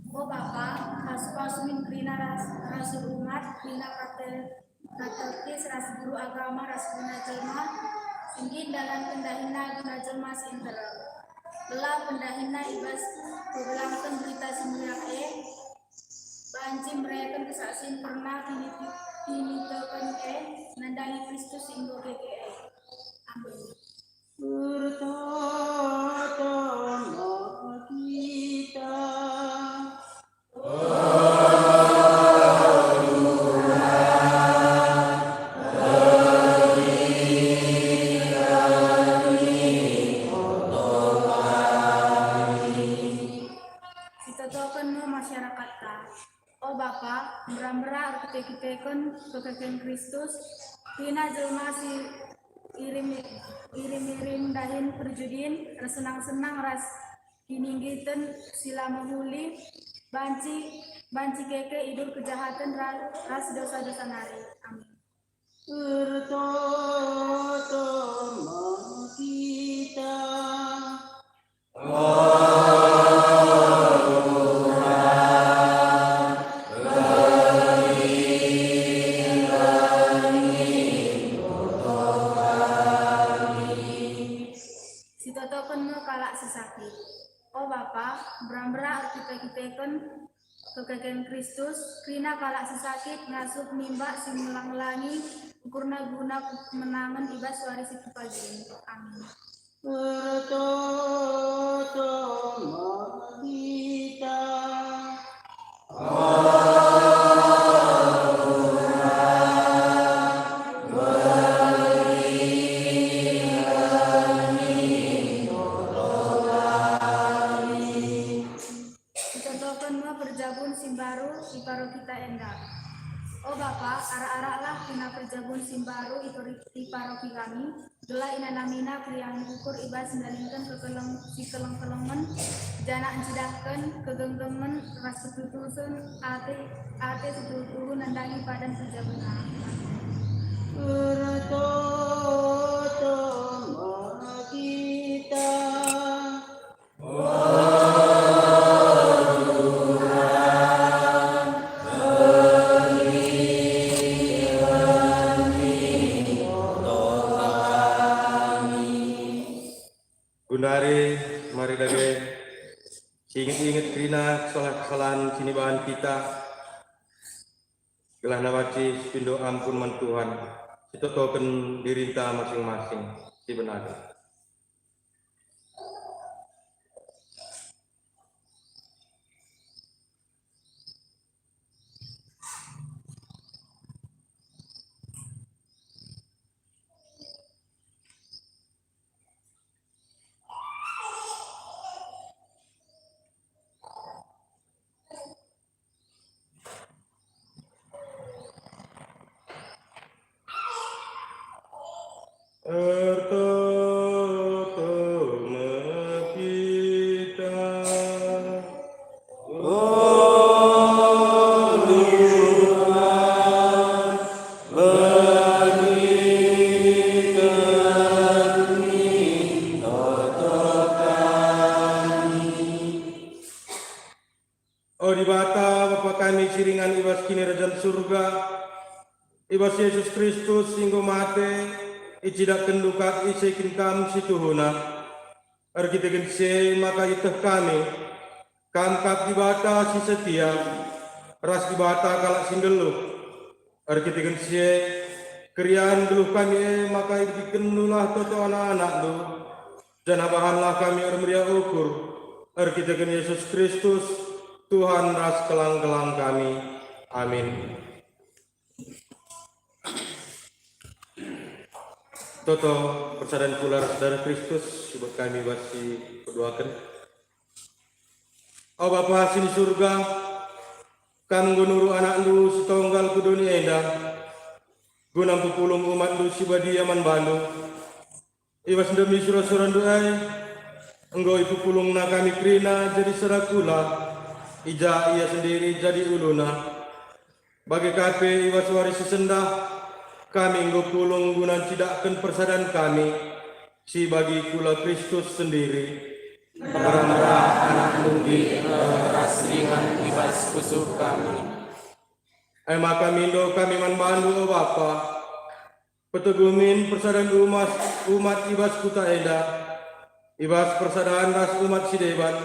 O Bapa, pasu-pasu min kerina ras, ras umat, kerina katel-, katekis ras guru agama ras guna jelma, si nggit ndalanken dahinna guna jelma si nterem. Gelah pendahinna i bas pebelangken Berita Si Meriah e, banci mereken kesaksin kerna kiniti-, kiniteken e nandangi Kristus si enggo keke e. Amin. Ertotolah kita. Sitotoken me masyarakatta. O Bapa, mbera-mbera erkite-kiteken kekeken Kristus, kerina jelma si irim-, irim-irim dahin perjudin, ersenang-senang ras kininggiten si la mehuli, banci, banci keke idur kejahaten ra-, ras dosa-dosa nari. Amin. Ertoto me kita. Sitotoken me kalak si sakit. O Bapa, mbera-mbera erkite-kiteken kekeken Kristus, kerina kalak si sakit ngasup nimbak si ngelang-ngelangi ukurna guna kemenangen i bas wari si pepagin. Amin. Ertoto me kita. Sitotoken me perjabun si mbaru i parokita enda. O Bapa, arak-araklah kerina perjabun si mbaru i peri-, i paroki kami, gelah inanamina keriahen ukur i bas ndalanken kekeleng-, si keleng-kelengen, janah ncidahken kegenggengen ras ketulusen ate, ate si tuhu-tuhu nandangi padan perjabunna. Ertoto me kita. Genduari mari dage siinget-inget kerina kesalahen-kesalahen si nibahan kita, gelah banci sipindo ampun man Tuhan, sitotoken dirinta masing-masing si benagen. Ertoto me kita. O Tuhan, bagi kami toto kami. O Dibata, Bapa kami si ringan i bas Kinirajan Surga, i bas Jesus Kristus si enggo mate, icidakkenNdu kap iseken Kam si tuhuna. Erkiteken si e maka ieteh kami, Kam kap Dibata si setia, ras Dibata kalak si nggeluh. Erkiteken si e, keriahen geluh kami e maka ibegikenndulah toto anak-anakndu, janah bahanlah kami ermeriah ukur, erkiteken Jesus Kristus, Tuhan ras kelang-kelang kami. Amin. Toto persadan kula ras dareh Kristus, si buat kami bas si peduaken. O Bapa si ni Surga, Kam enggo nuruh AnakNdu si tonggal ku doni enda, guna mpepulung umatNdu si badia man baNdu. I bas ndemi sura-suraNdu e, Enggo ipepulungna kami kerina jadi sada kula, i ja ia sendiri jadi uluna. Bage ka pe i bas wari si sendah, kami enggo pulung guna ncidahken persadan kami, si bagi kula Kristus sendiri. Mera-mera anakndu nggit ras ringan i bas pusuh kami. E maka mindo kami man bandu, o Bapa, peteguh min persadan umas-, umat i bas kuta enda, i bas persadan ras umat si deban,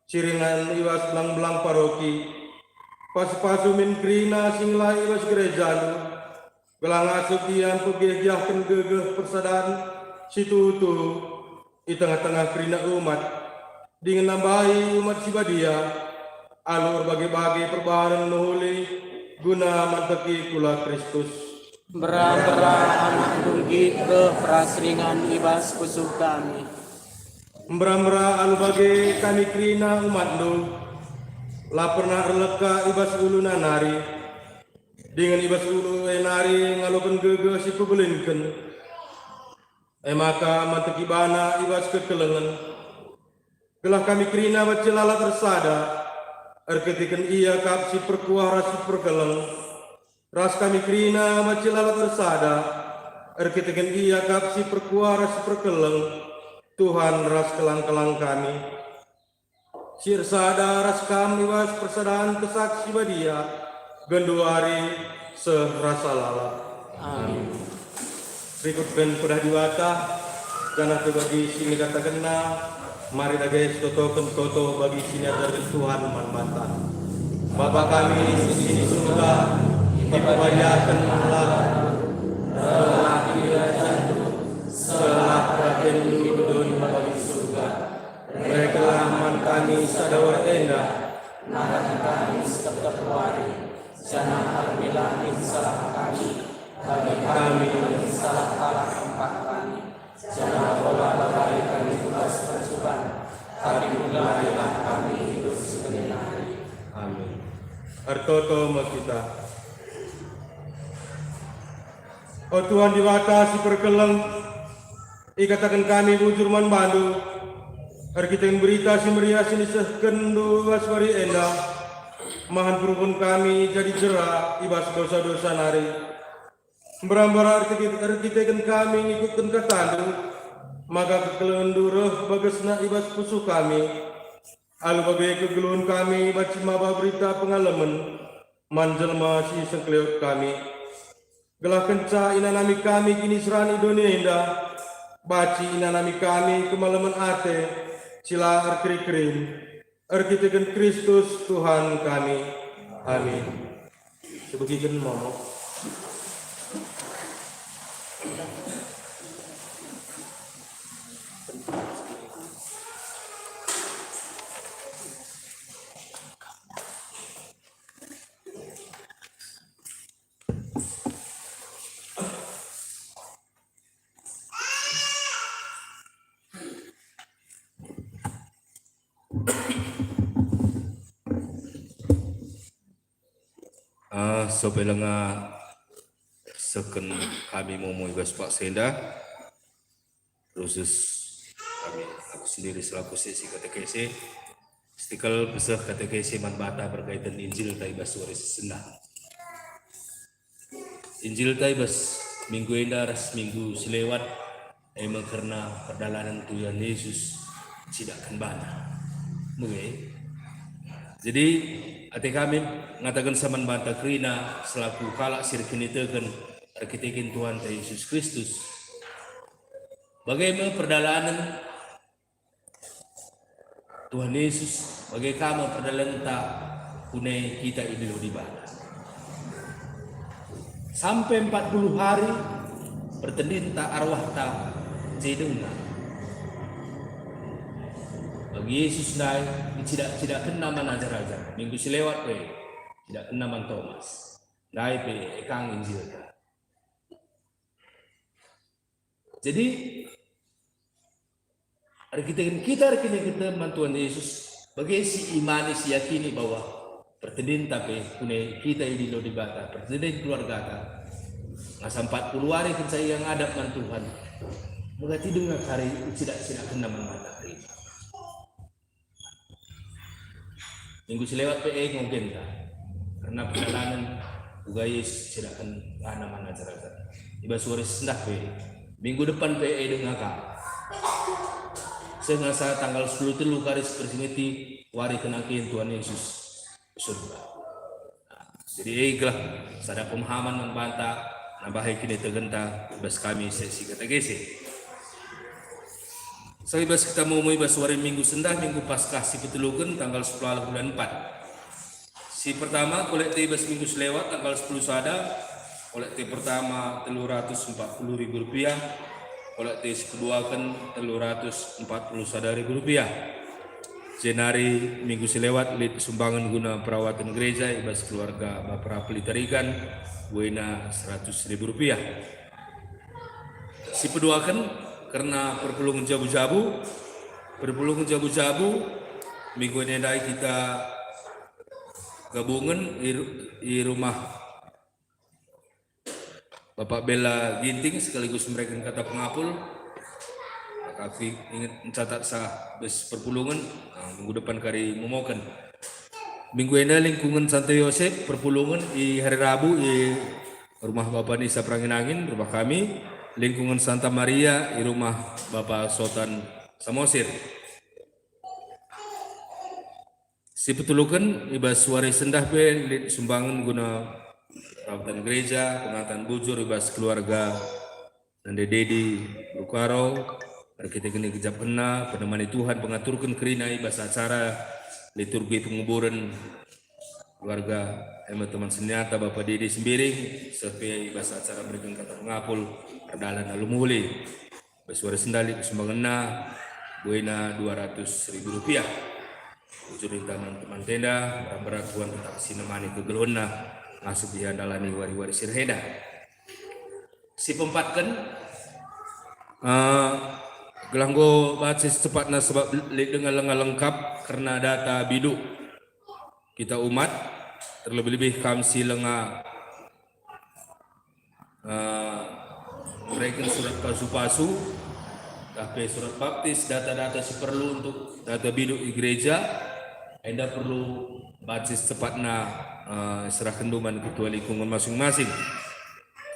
si ringan i bas belang-belang paroki. Pasu-pasu min kerina si ngelahi i bas gerejandu, gelah ngasup ia mpegiah-giahken gegeh persadan si tuhu-tuhu i tengah-tengah kerina umat, dingen nambahi umat si badia, alu erbage-bage perbaren mehuli guna manteki kula Kristus. Mera-mera anakndu nggit reh ras ringan i bas pusuh kami. Mera-mera alu bage kami kerina umatndu, la pernah erleka i bas uluna nari, dingen i bas ulu e nari ngaloken gegeh si pebelinken. E maka manteki bana i bas kekelengen, gelah kami kerina banci lalap ersada, erkiteken ia kap si perkuah ras si perkeleng, ras kami kerina banci lalap ersada, erkiteken ia kap si perkuah ras si perkeleng, Tuhan ras kelang-kelang kami. Si ersada ras kam i bas persadan Kesah Si Badia, genduari seh rasa lalap. Amin. Rikutken pedah Dibata, janah pe bagi si ngatakenna, mari dage sitotoken toto bagi si niajarken Tuhan man banta. Bapa kami si i surga, ipebadiakenlah gelarNdu, gelah kerajaNdu, seh lah peratenNdu i doni bagi surga. Berekenlah man kami sada wari enda. Nangkap kami setiap wari, janah ampunilah kin salah kami, bagi kami ampuni salah kalak empat kami, janah ola babai kami ku bas pancuran, tapi pelarilah kami i bas si genduari. Amin. Ertoto me kita. O Tuhan Dibata si perkeleng, ikataken kami bujur man bandu, erkiteken Berita Si Meriah si nisehkenNdu bas wari enda, mahan peruhen kami jadi jera i bas dosa-dosa nari. Mera-mera erkite-, erkiteken kami ngikutken kataNdu, maka kekelengenNdu reh bagesna i bas pusuh kami. Alu bage kegeluhen kami banci maba berita pengalemen man jelma si sengkeliwet kami. Gelah kenca inanami kami kiniseran i doni enda, banci inanami kami kemalemen ate si la erkeri-kerin, erkiteken Kristus Tuhan kami. Amin. Sebegiken momok. Ah, sope lenga seken kami momo i bas paksa enda. Khusus kami, aku sendiri selaku seksi katekese, setikel peseh katekese man bata berkaitan Injilta i bas wari si sendah. Injilta i bas minggu enda ras minggu si lewat, e me kerna perdalanen Tuhan Yesus cidahken bana. Bage. Jadi, ate kami ngataken saman banta kerina selaku kalak si erkiniteken erkiteken Tuhanta Yesus Kristus. Bage me perdalanen Tuhan Yesus, bage ka me perdalanenta kunai kita idilo Dibata. Sampe empat puluh hari pertendinta arwahta je denga. Bagi Yesus ndai, icidak-cidakkenna man ajar-ajar, minggu si lewat pe, cidakkenna man Tomas. Ndai pe e kang Injilta. Jadi, erkiteken kita, erkiteken kita man Tuhan Yesus, bage si imani, si yakini bahwa pertendinta pe kunai kita idilo Dibata, pertendin keluargata. Ngasa empat puluh wari kenca ia ngadap man Tuhan. Megati denga kari icidak-cidakkenna man banta kerina. Minggu si lewat pe e ngogenta. Kerna perdalanen uga Yesus cidahken ngana man ajar-ajar. I bas wari sendah pe, minggu depan pe e denga ka. Seh ngasa tanggal sepuluh telu kari si persingeti wari kenangkihen Tuhan Yesus surga. Jadi e gelah sada pemahaman man banta nambahi kinitegenta i bas kami sesi katekese. Seh i bas kita mumu i bas wari Minggu sendah, Minggu Paskah si peteluken tanggal sepuluh bulan empat. Si pertama, kolekte i bas minggu selewat tanggal sepuluh sada, kolekte pertama telu ratus empat puluh ribu rupiah, kolekte si keduaken telu ratus empat puluh sada ribu rupiah. Jenari minggu selewat lit sumbangan guna perawatan gereja i bas keluarga Bapa Rapel i Tarigan, buena seratus ribu rupiah. Si peduaken kerna perpulungen jabu-jabu, perpulungen jabu-jabu minggu enda kita gabungen i, i rumah Bapak Bella Ginting sekaligus mereken kata pengapul. Maka aku inget mencatat sah bas perpulungen, nah, minggu depan kari memoken. Minggu enda lingkungen Santo Yosep perpulungen i hari Rabu i rumah Bapa Nisa Perangin-angin, rumah kami, lingkungen Santa Maria i rumah Bapa Sotan Samosir. Si peteluken, i bas wari sendah pe lit sumbangan guna perawatan gereja, pengatan bujur i bas keluarga Nande Dedi Brukaro, erkiteken igejapkenna, penemani Tuhan pengaturken kerina i bas acara liturgi penguburen keluarga e me teman senianta Bapa Dedi Sembiring, seh pe i bas acara mereken kata pengapul erdalan alu mehuli. Bas wari sendah lit sumbangenna, buena dua ratus ribu rupiah. Bujur teman-teman tenda, mera-mera Tuhan tetap si nemani kegeluhenna, ngasup ia ndalani wari-wari si rehenda. Si peempatken, eh, gelah enggo banci secepatna sebab lit denga lenga lengkap kerna data biduk kita umat, terlebih-lebih kam si lenga eh, mereken surat pasu-pasu, tah pe surat baptis, data-data si perlu untuk data biduk i gereja, enda perlu banci secepatna, eh, serahken man ketua lingkungan masing-masing.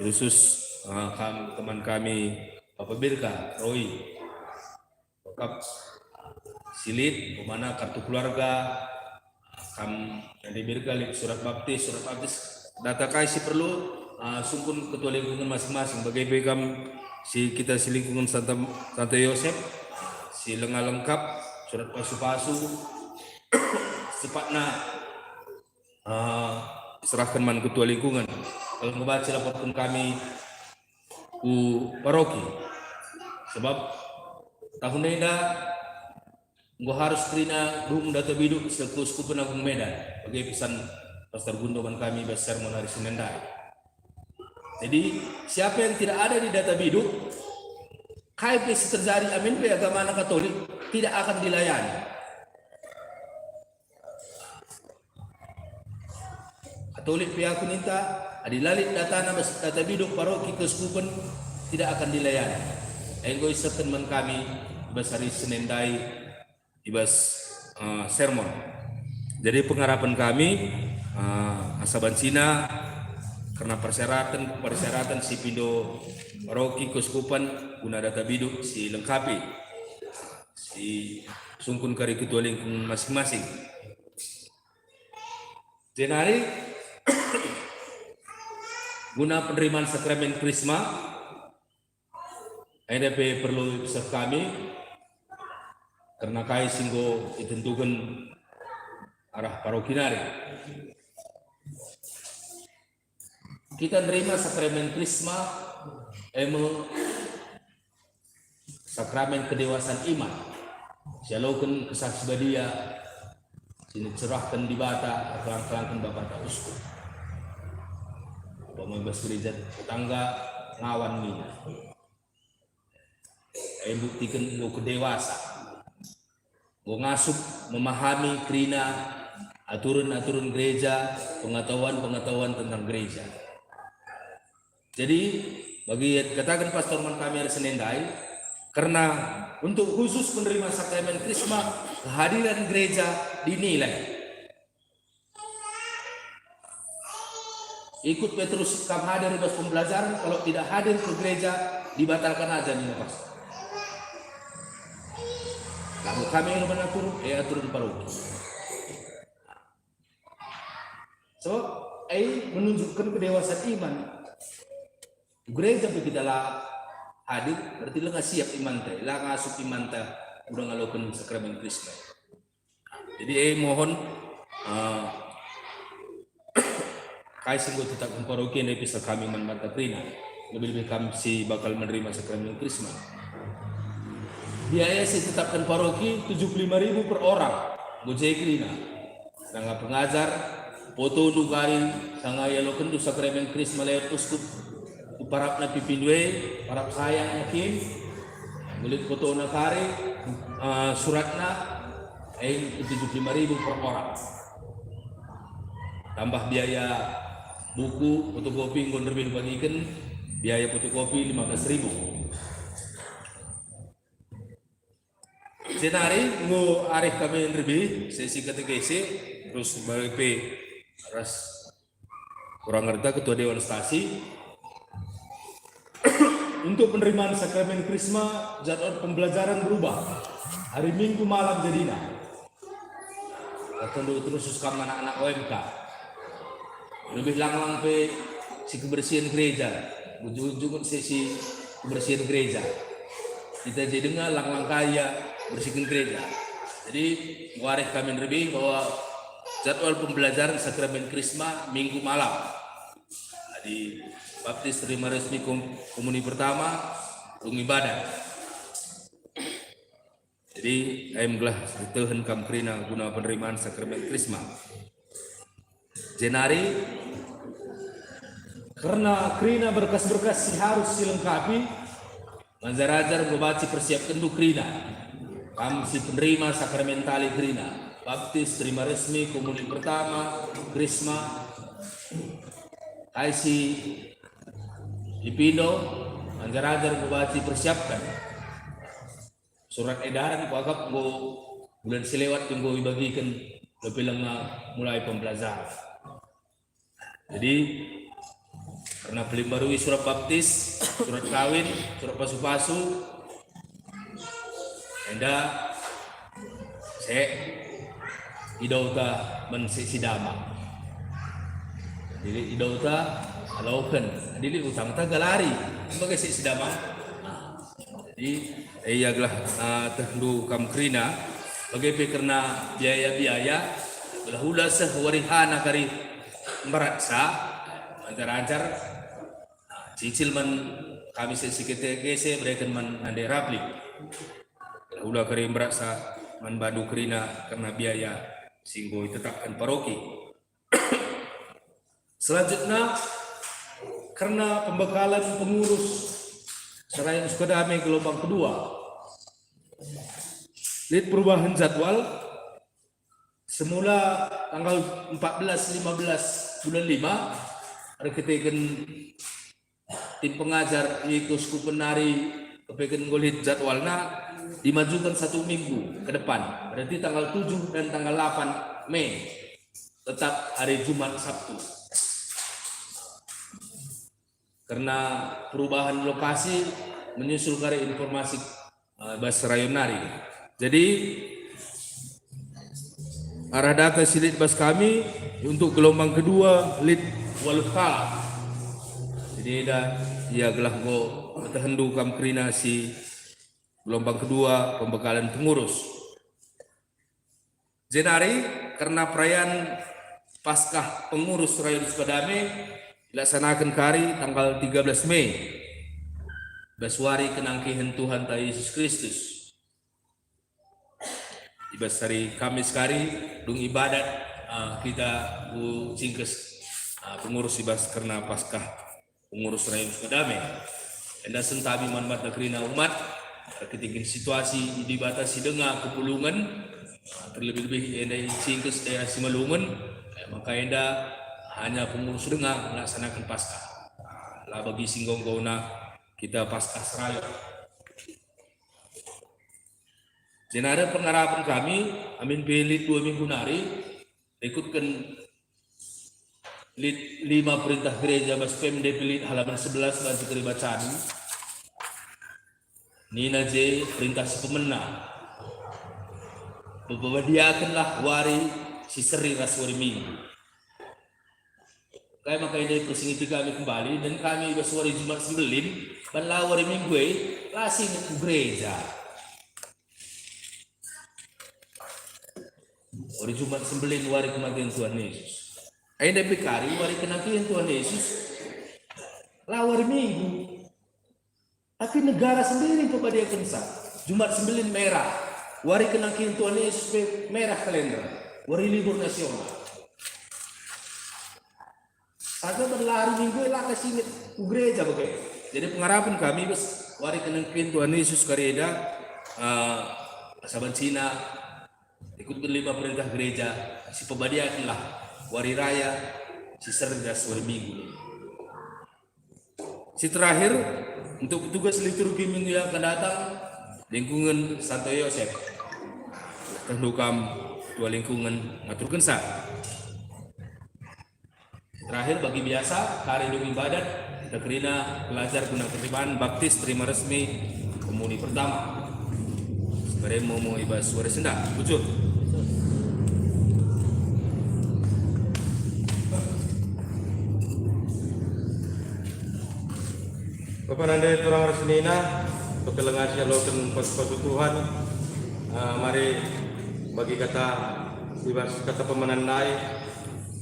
Khusus, eh, kam, teman kami, Bapak Birka, Roy. Lengkap si lit, umpamana kartu keluarga, kam Nande Birka lit surat baptis, surat baptis, data kai si perlu, ah, sungkun ketua lingkungan masing-masing, bage pe kam si kita si lingkungan Santa, Santa Yosep, si lenga lengkap, surat pasu-pasu, sepatna, ah, serahken man ketua lingkungan. Kalau ngebaca laporken kami ku paroki. Sebab tahun enda enggo harus kerina dung data biduk seh Keuskupen Agung Medan, bage pesan Pastor Gundo man kami bas sermon hari Senin ndai. Jadi, siapa yang tidak ada di data biduk, kai pe si terjadi, amin pe agamana Katolik, tidak akan dilayani. Katolik pe aku ninta, adi la lit datana bas data biduk paroki keuskupen, tidak akan dilayani. Enggo isehken man kami i bas hari Senin ndai, i bas, eh, sermon. Jadi pengarapen kami, eh, asa bancina kerna persyaratan, persyaratan si pindo paroki keuskupen guna data biduk si lengkapi, si sungkun kari ketua lingkungan masing-masing. Jenari guna penerimaan sakramen Krisma, enda pe perlu seh kami, kerna kai si enggo itentuken arah paroki nari. Kita nerima sakramen Krisma, e me sakramen kedewasan iman, sialoken Kesah Si Badia, si nicurahken Dibata erkelang-kelangken bapanta uskup. Umpama i bas gereja tetangga ngawan mina. E mbuktiken enggo kedewasa. Enggo ngasup memahami kerina aturen-aturen gereja, pengetahuan-pengetahuan tentang gereja. Jadi, bagi kataken pastor man kami hari Senin ndai, kerna untuk khusus penerima sakramen Krisma, kehadiran gereja dinilai. Ikut pe terus kam hadir i bas pembelajaran, kalau tidak hadir ke gereja, dibatalkan aja nina pastor. Lalu kami yang mana turun, eh, aturan paroki. So, eh, menunjukkan kedewasaan iman. Gereja pe kita la hadir, berarti langa siap imanta, la ngasup imanta udah ngaloken sakramen Krisma. Jadi, eh, mohon, eh, kai si enggo tetapken paroki enda ipisah kami man banta kerina, lebih-lebih kam si bakal menerima sakramen Krisma. Biaya si tetapken paroki tujuh puluh lima ribu per orang, enggo je kerina. Sanga pengajar, fotondu kari, sanga ialokenndu sakramen Krisma lewat uskup, tu parapna pipindu e, parap saya yakin, enggo lit fotona kari, eh, suratna, eh, tujuh puluh lima ribu per orang. Tambah biaya buku, fotokopi enggo nderbih bagiken, biaya fotokopi lima belas ribu. Jenari enggo arih kami nderbih sesi katekese, terus bage pe ras kurang ngerti ketua dewan stasi. Untuk penerimaan sakramen Krisma, jadwal pembelajaran berubah. Hari Minggu malam jadina. Tentu terus kam anak-anak O M K. Lebih lang-lang pe si kebersihan gereja, ujung-ujung sesi kebersihan gereja. Kita jadi dengar lang-lang kaya bersihkan gereja. Jadi, enggo arih kami nderbih bahwa jadwal pembelajaran sakramen Krisma Minggu malam. Jadi, baptis, terima resmi kom-, komuni pertama, dung ibadat. Jadi, ai me gelah itehen kam kerina guna penerimaan sakramen Krisma. Jenari, kerna kerina berkas-berkas si harus silengkapi, ajar-ajar enggo banci persiapkenndu kerina. Kam si penerima sakramenta kerina, baptis, terima resmi, komuni pertama, Krisma, kai si ipindo, ajar-ajar enggo banci persiapken. Surat edaran kuakap enggo bulan si lewat enggo ibagiken, lebih langa mulai pembelajaran. Jadi, kerna pelimbarui surat baptis, surat kawin, surat pasu-pasu, enda se idauta man sik si damang. Jadi idauta aloken, jadi utangta galari, sebagai sik si damang. Nah, jadi, eh, ia gelah, ah, tehndu kam kerina, bage pe kerna biaya-biaya, gelah ula seh wari hana kari mberatsa, ajar-ajar, ah, cicil man kami sik si katekese, bereken man nande Rapli. Gelah ula kari mberatsa man bandu kerina kerna biaya si enggo itetapken paroki. Selanjutnya, kerna pembekalan pengurus Serayan Sukadame gelombang kedua. Lit perubahan jadwal, semula tanggal empat belas, lima belas bulan lima, erkiteken tim pengajar i Keuskupen nari kepeken enggo lit jadwalna, dimajukan satu minggu ke depan, berarti tanggal tujuh dan tanggal delapan Mei, tetap hari Jumat Sabtu. Karena perubahan lokasi, menyusul kari informasi, eh, bas rayon nari. Jadi, arah data si lit bas kami, untuk gelombang kedua lit waluh kalak. Jadi, eda ia gelah enggo petehndu kam kerina si gelombang kedua pembekalan pengurus. Jenari, kerna perayaan Paskah pengurus Serayan Sukadame, ilaksanaken kari tanggal tiga belas Mei, bas wari kenangkihen Tuhanta Yesus Kristus. I bas hari Kamis kari, dung ibadat, ah, kita ku Cingkes, ah, pengurus i bas kerna Paskah pengurus Serayan Sukadame. Enda sentabi man banta kerina umat, erkiteken situasi i Dibata si denga kepulungen, ah, terlebih-lebih enda i Cingkes daerah Simalungen, eh, maka enda hanya pengurus denga melaksanaken Paskah. Ah, la bagi si enggo-enggona kita Paskah serayan. Jenari pengarapen kami, amin pe lit dua minggu nari, rikutken lit lima perintah gereja bas P M D P lit halaman sebelas banci keribacan. Nina je perintah si pemena. Pepabadiakenlah wari si seri ras wari Minggu. Kai maka enda persingeti kami kembali, dan kami bas wari Jumat Sembelin, ban la wari Minggu e, la singet ku gereja. Wari Jumat Sembelin wari kematian Tuhan Yesus. Enda pe kari wari kenangkihen Tuhan Yesus, la wari Minggu. Tapi negara sendiri mpepadiakensa. Jumat Sembelin merah. Wari kenangkihen Tuhan Yesus pe merah kalender. Wari libur nasional. Saja berlari minggu e la ka singet ku gereja bage. Jadi pengarapen kami bas wari kenangkihen Tuhan Yesus kari enda, eh, saban sina ikutken lima perintah gereja, sipabadiakenlah wari raya si seri ras wari Minggu. Si terakhir, untuk petugas liturgi minggu yang akan datang, lingkungen Santo Yosep. Tehndu kam ketua lingkungen ngaturkensa. Terakhir, bagi biasa, kari demi ibadat, kita kerina belajar guna percobaan, baptis, terima resmi, komuni pertama. Sekarang mau, mau ibas suara sendak, bujur. Bapa nande turang ras senina, pekelengen si aloken pasu-pasu Tuhan, eh, mari bagi kata, ibas kata pemenen nai,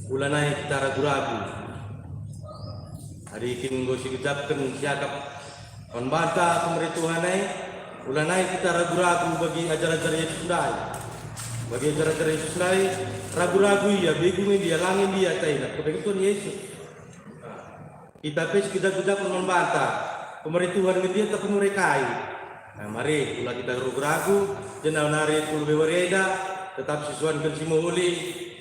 ulanai kita ragu-ragu. Adi kin enggo sigejapken siakap man banta pemere Tuhan e, ulanai kita ragu-ragu bagi ajar-ajar Yesus ndai. Bagi ajar-ajar Yesus ndai, ragu-ragu ia, begu nge ia, la nge ia ataina, kudakeken Tuhan Yesus. Kita pe sigejap-gejap man banta, pemere Tuhan nge ia atau pemere kai. Nah, mari, ula kita ragu-ragu, jenari nari ku lebe wari enda, tetap sisuanken si mehuli,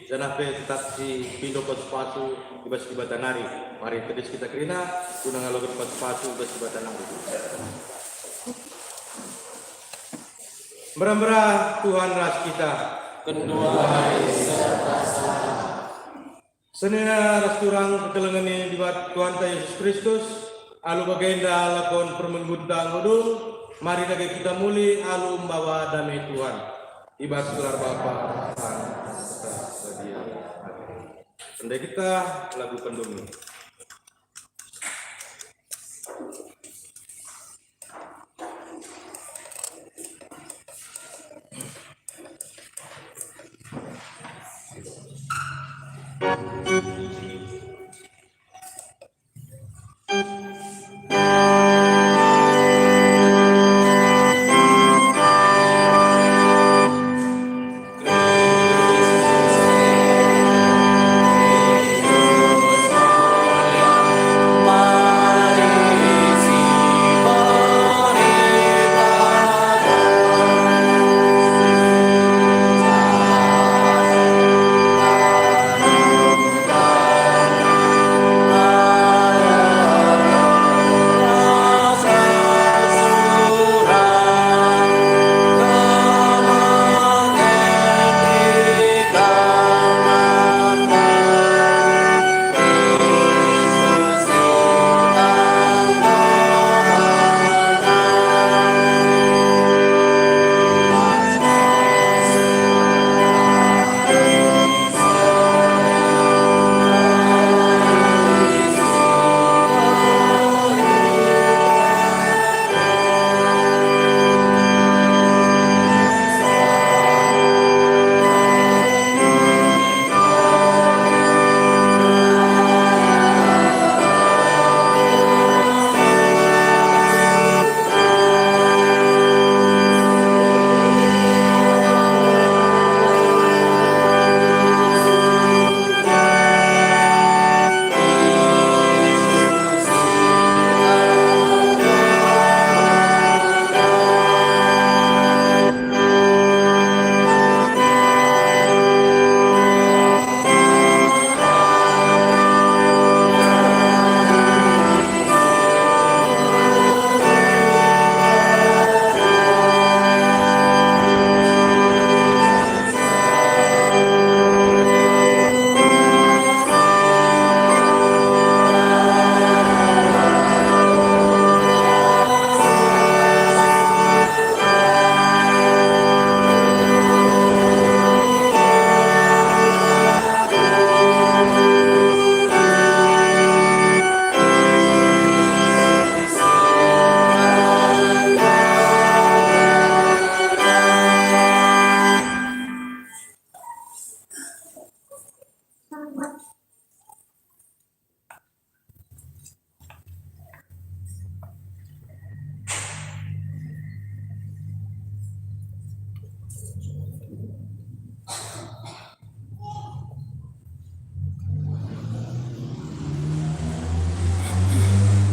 janah pe tetap sipindo pasu-pasu i bas Dibata nari. Mari tedis kita kerina, guna ngaloken pasu-pasu i bas Dibata nari. Mbera-mbera Tuhan ras kita. Kenduari serta sama. Senina ras turang kekelengen i Dibata Tuhanta Yesus Kristus, alu bagenda lakon perminggunta enggo dung, mari dage kita muli alu mbawa dame Tuhan. I bas gelar Bapa, Anak, Sadia. Amin. Tendai kita lagu pendungi.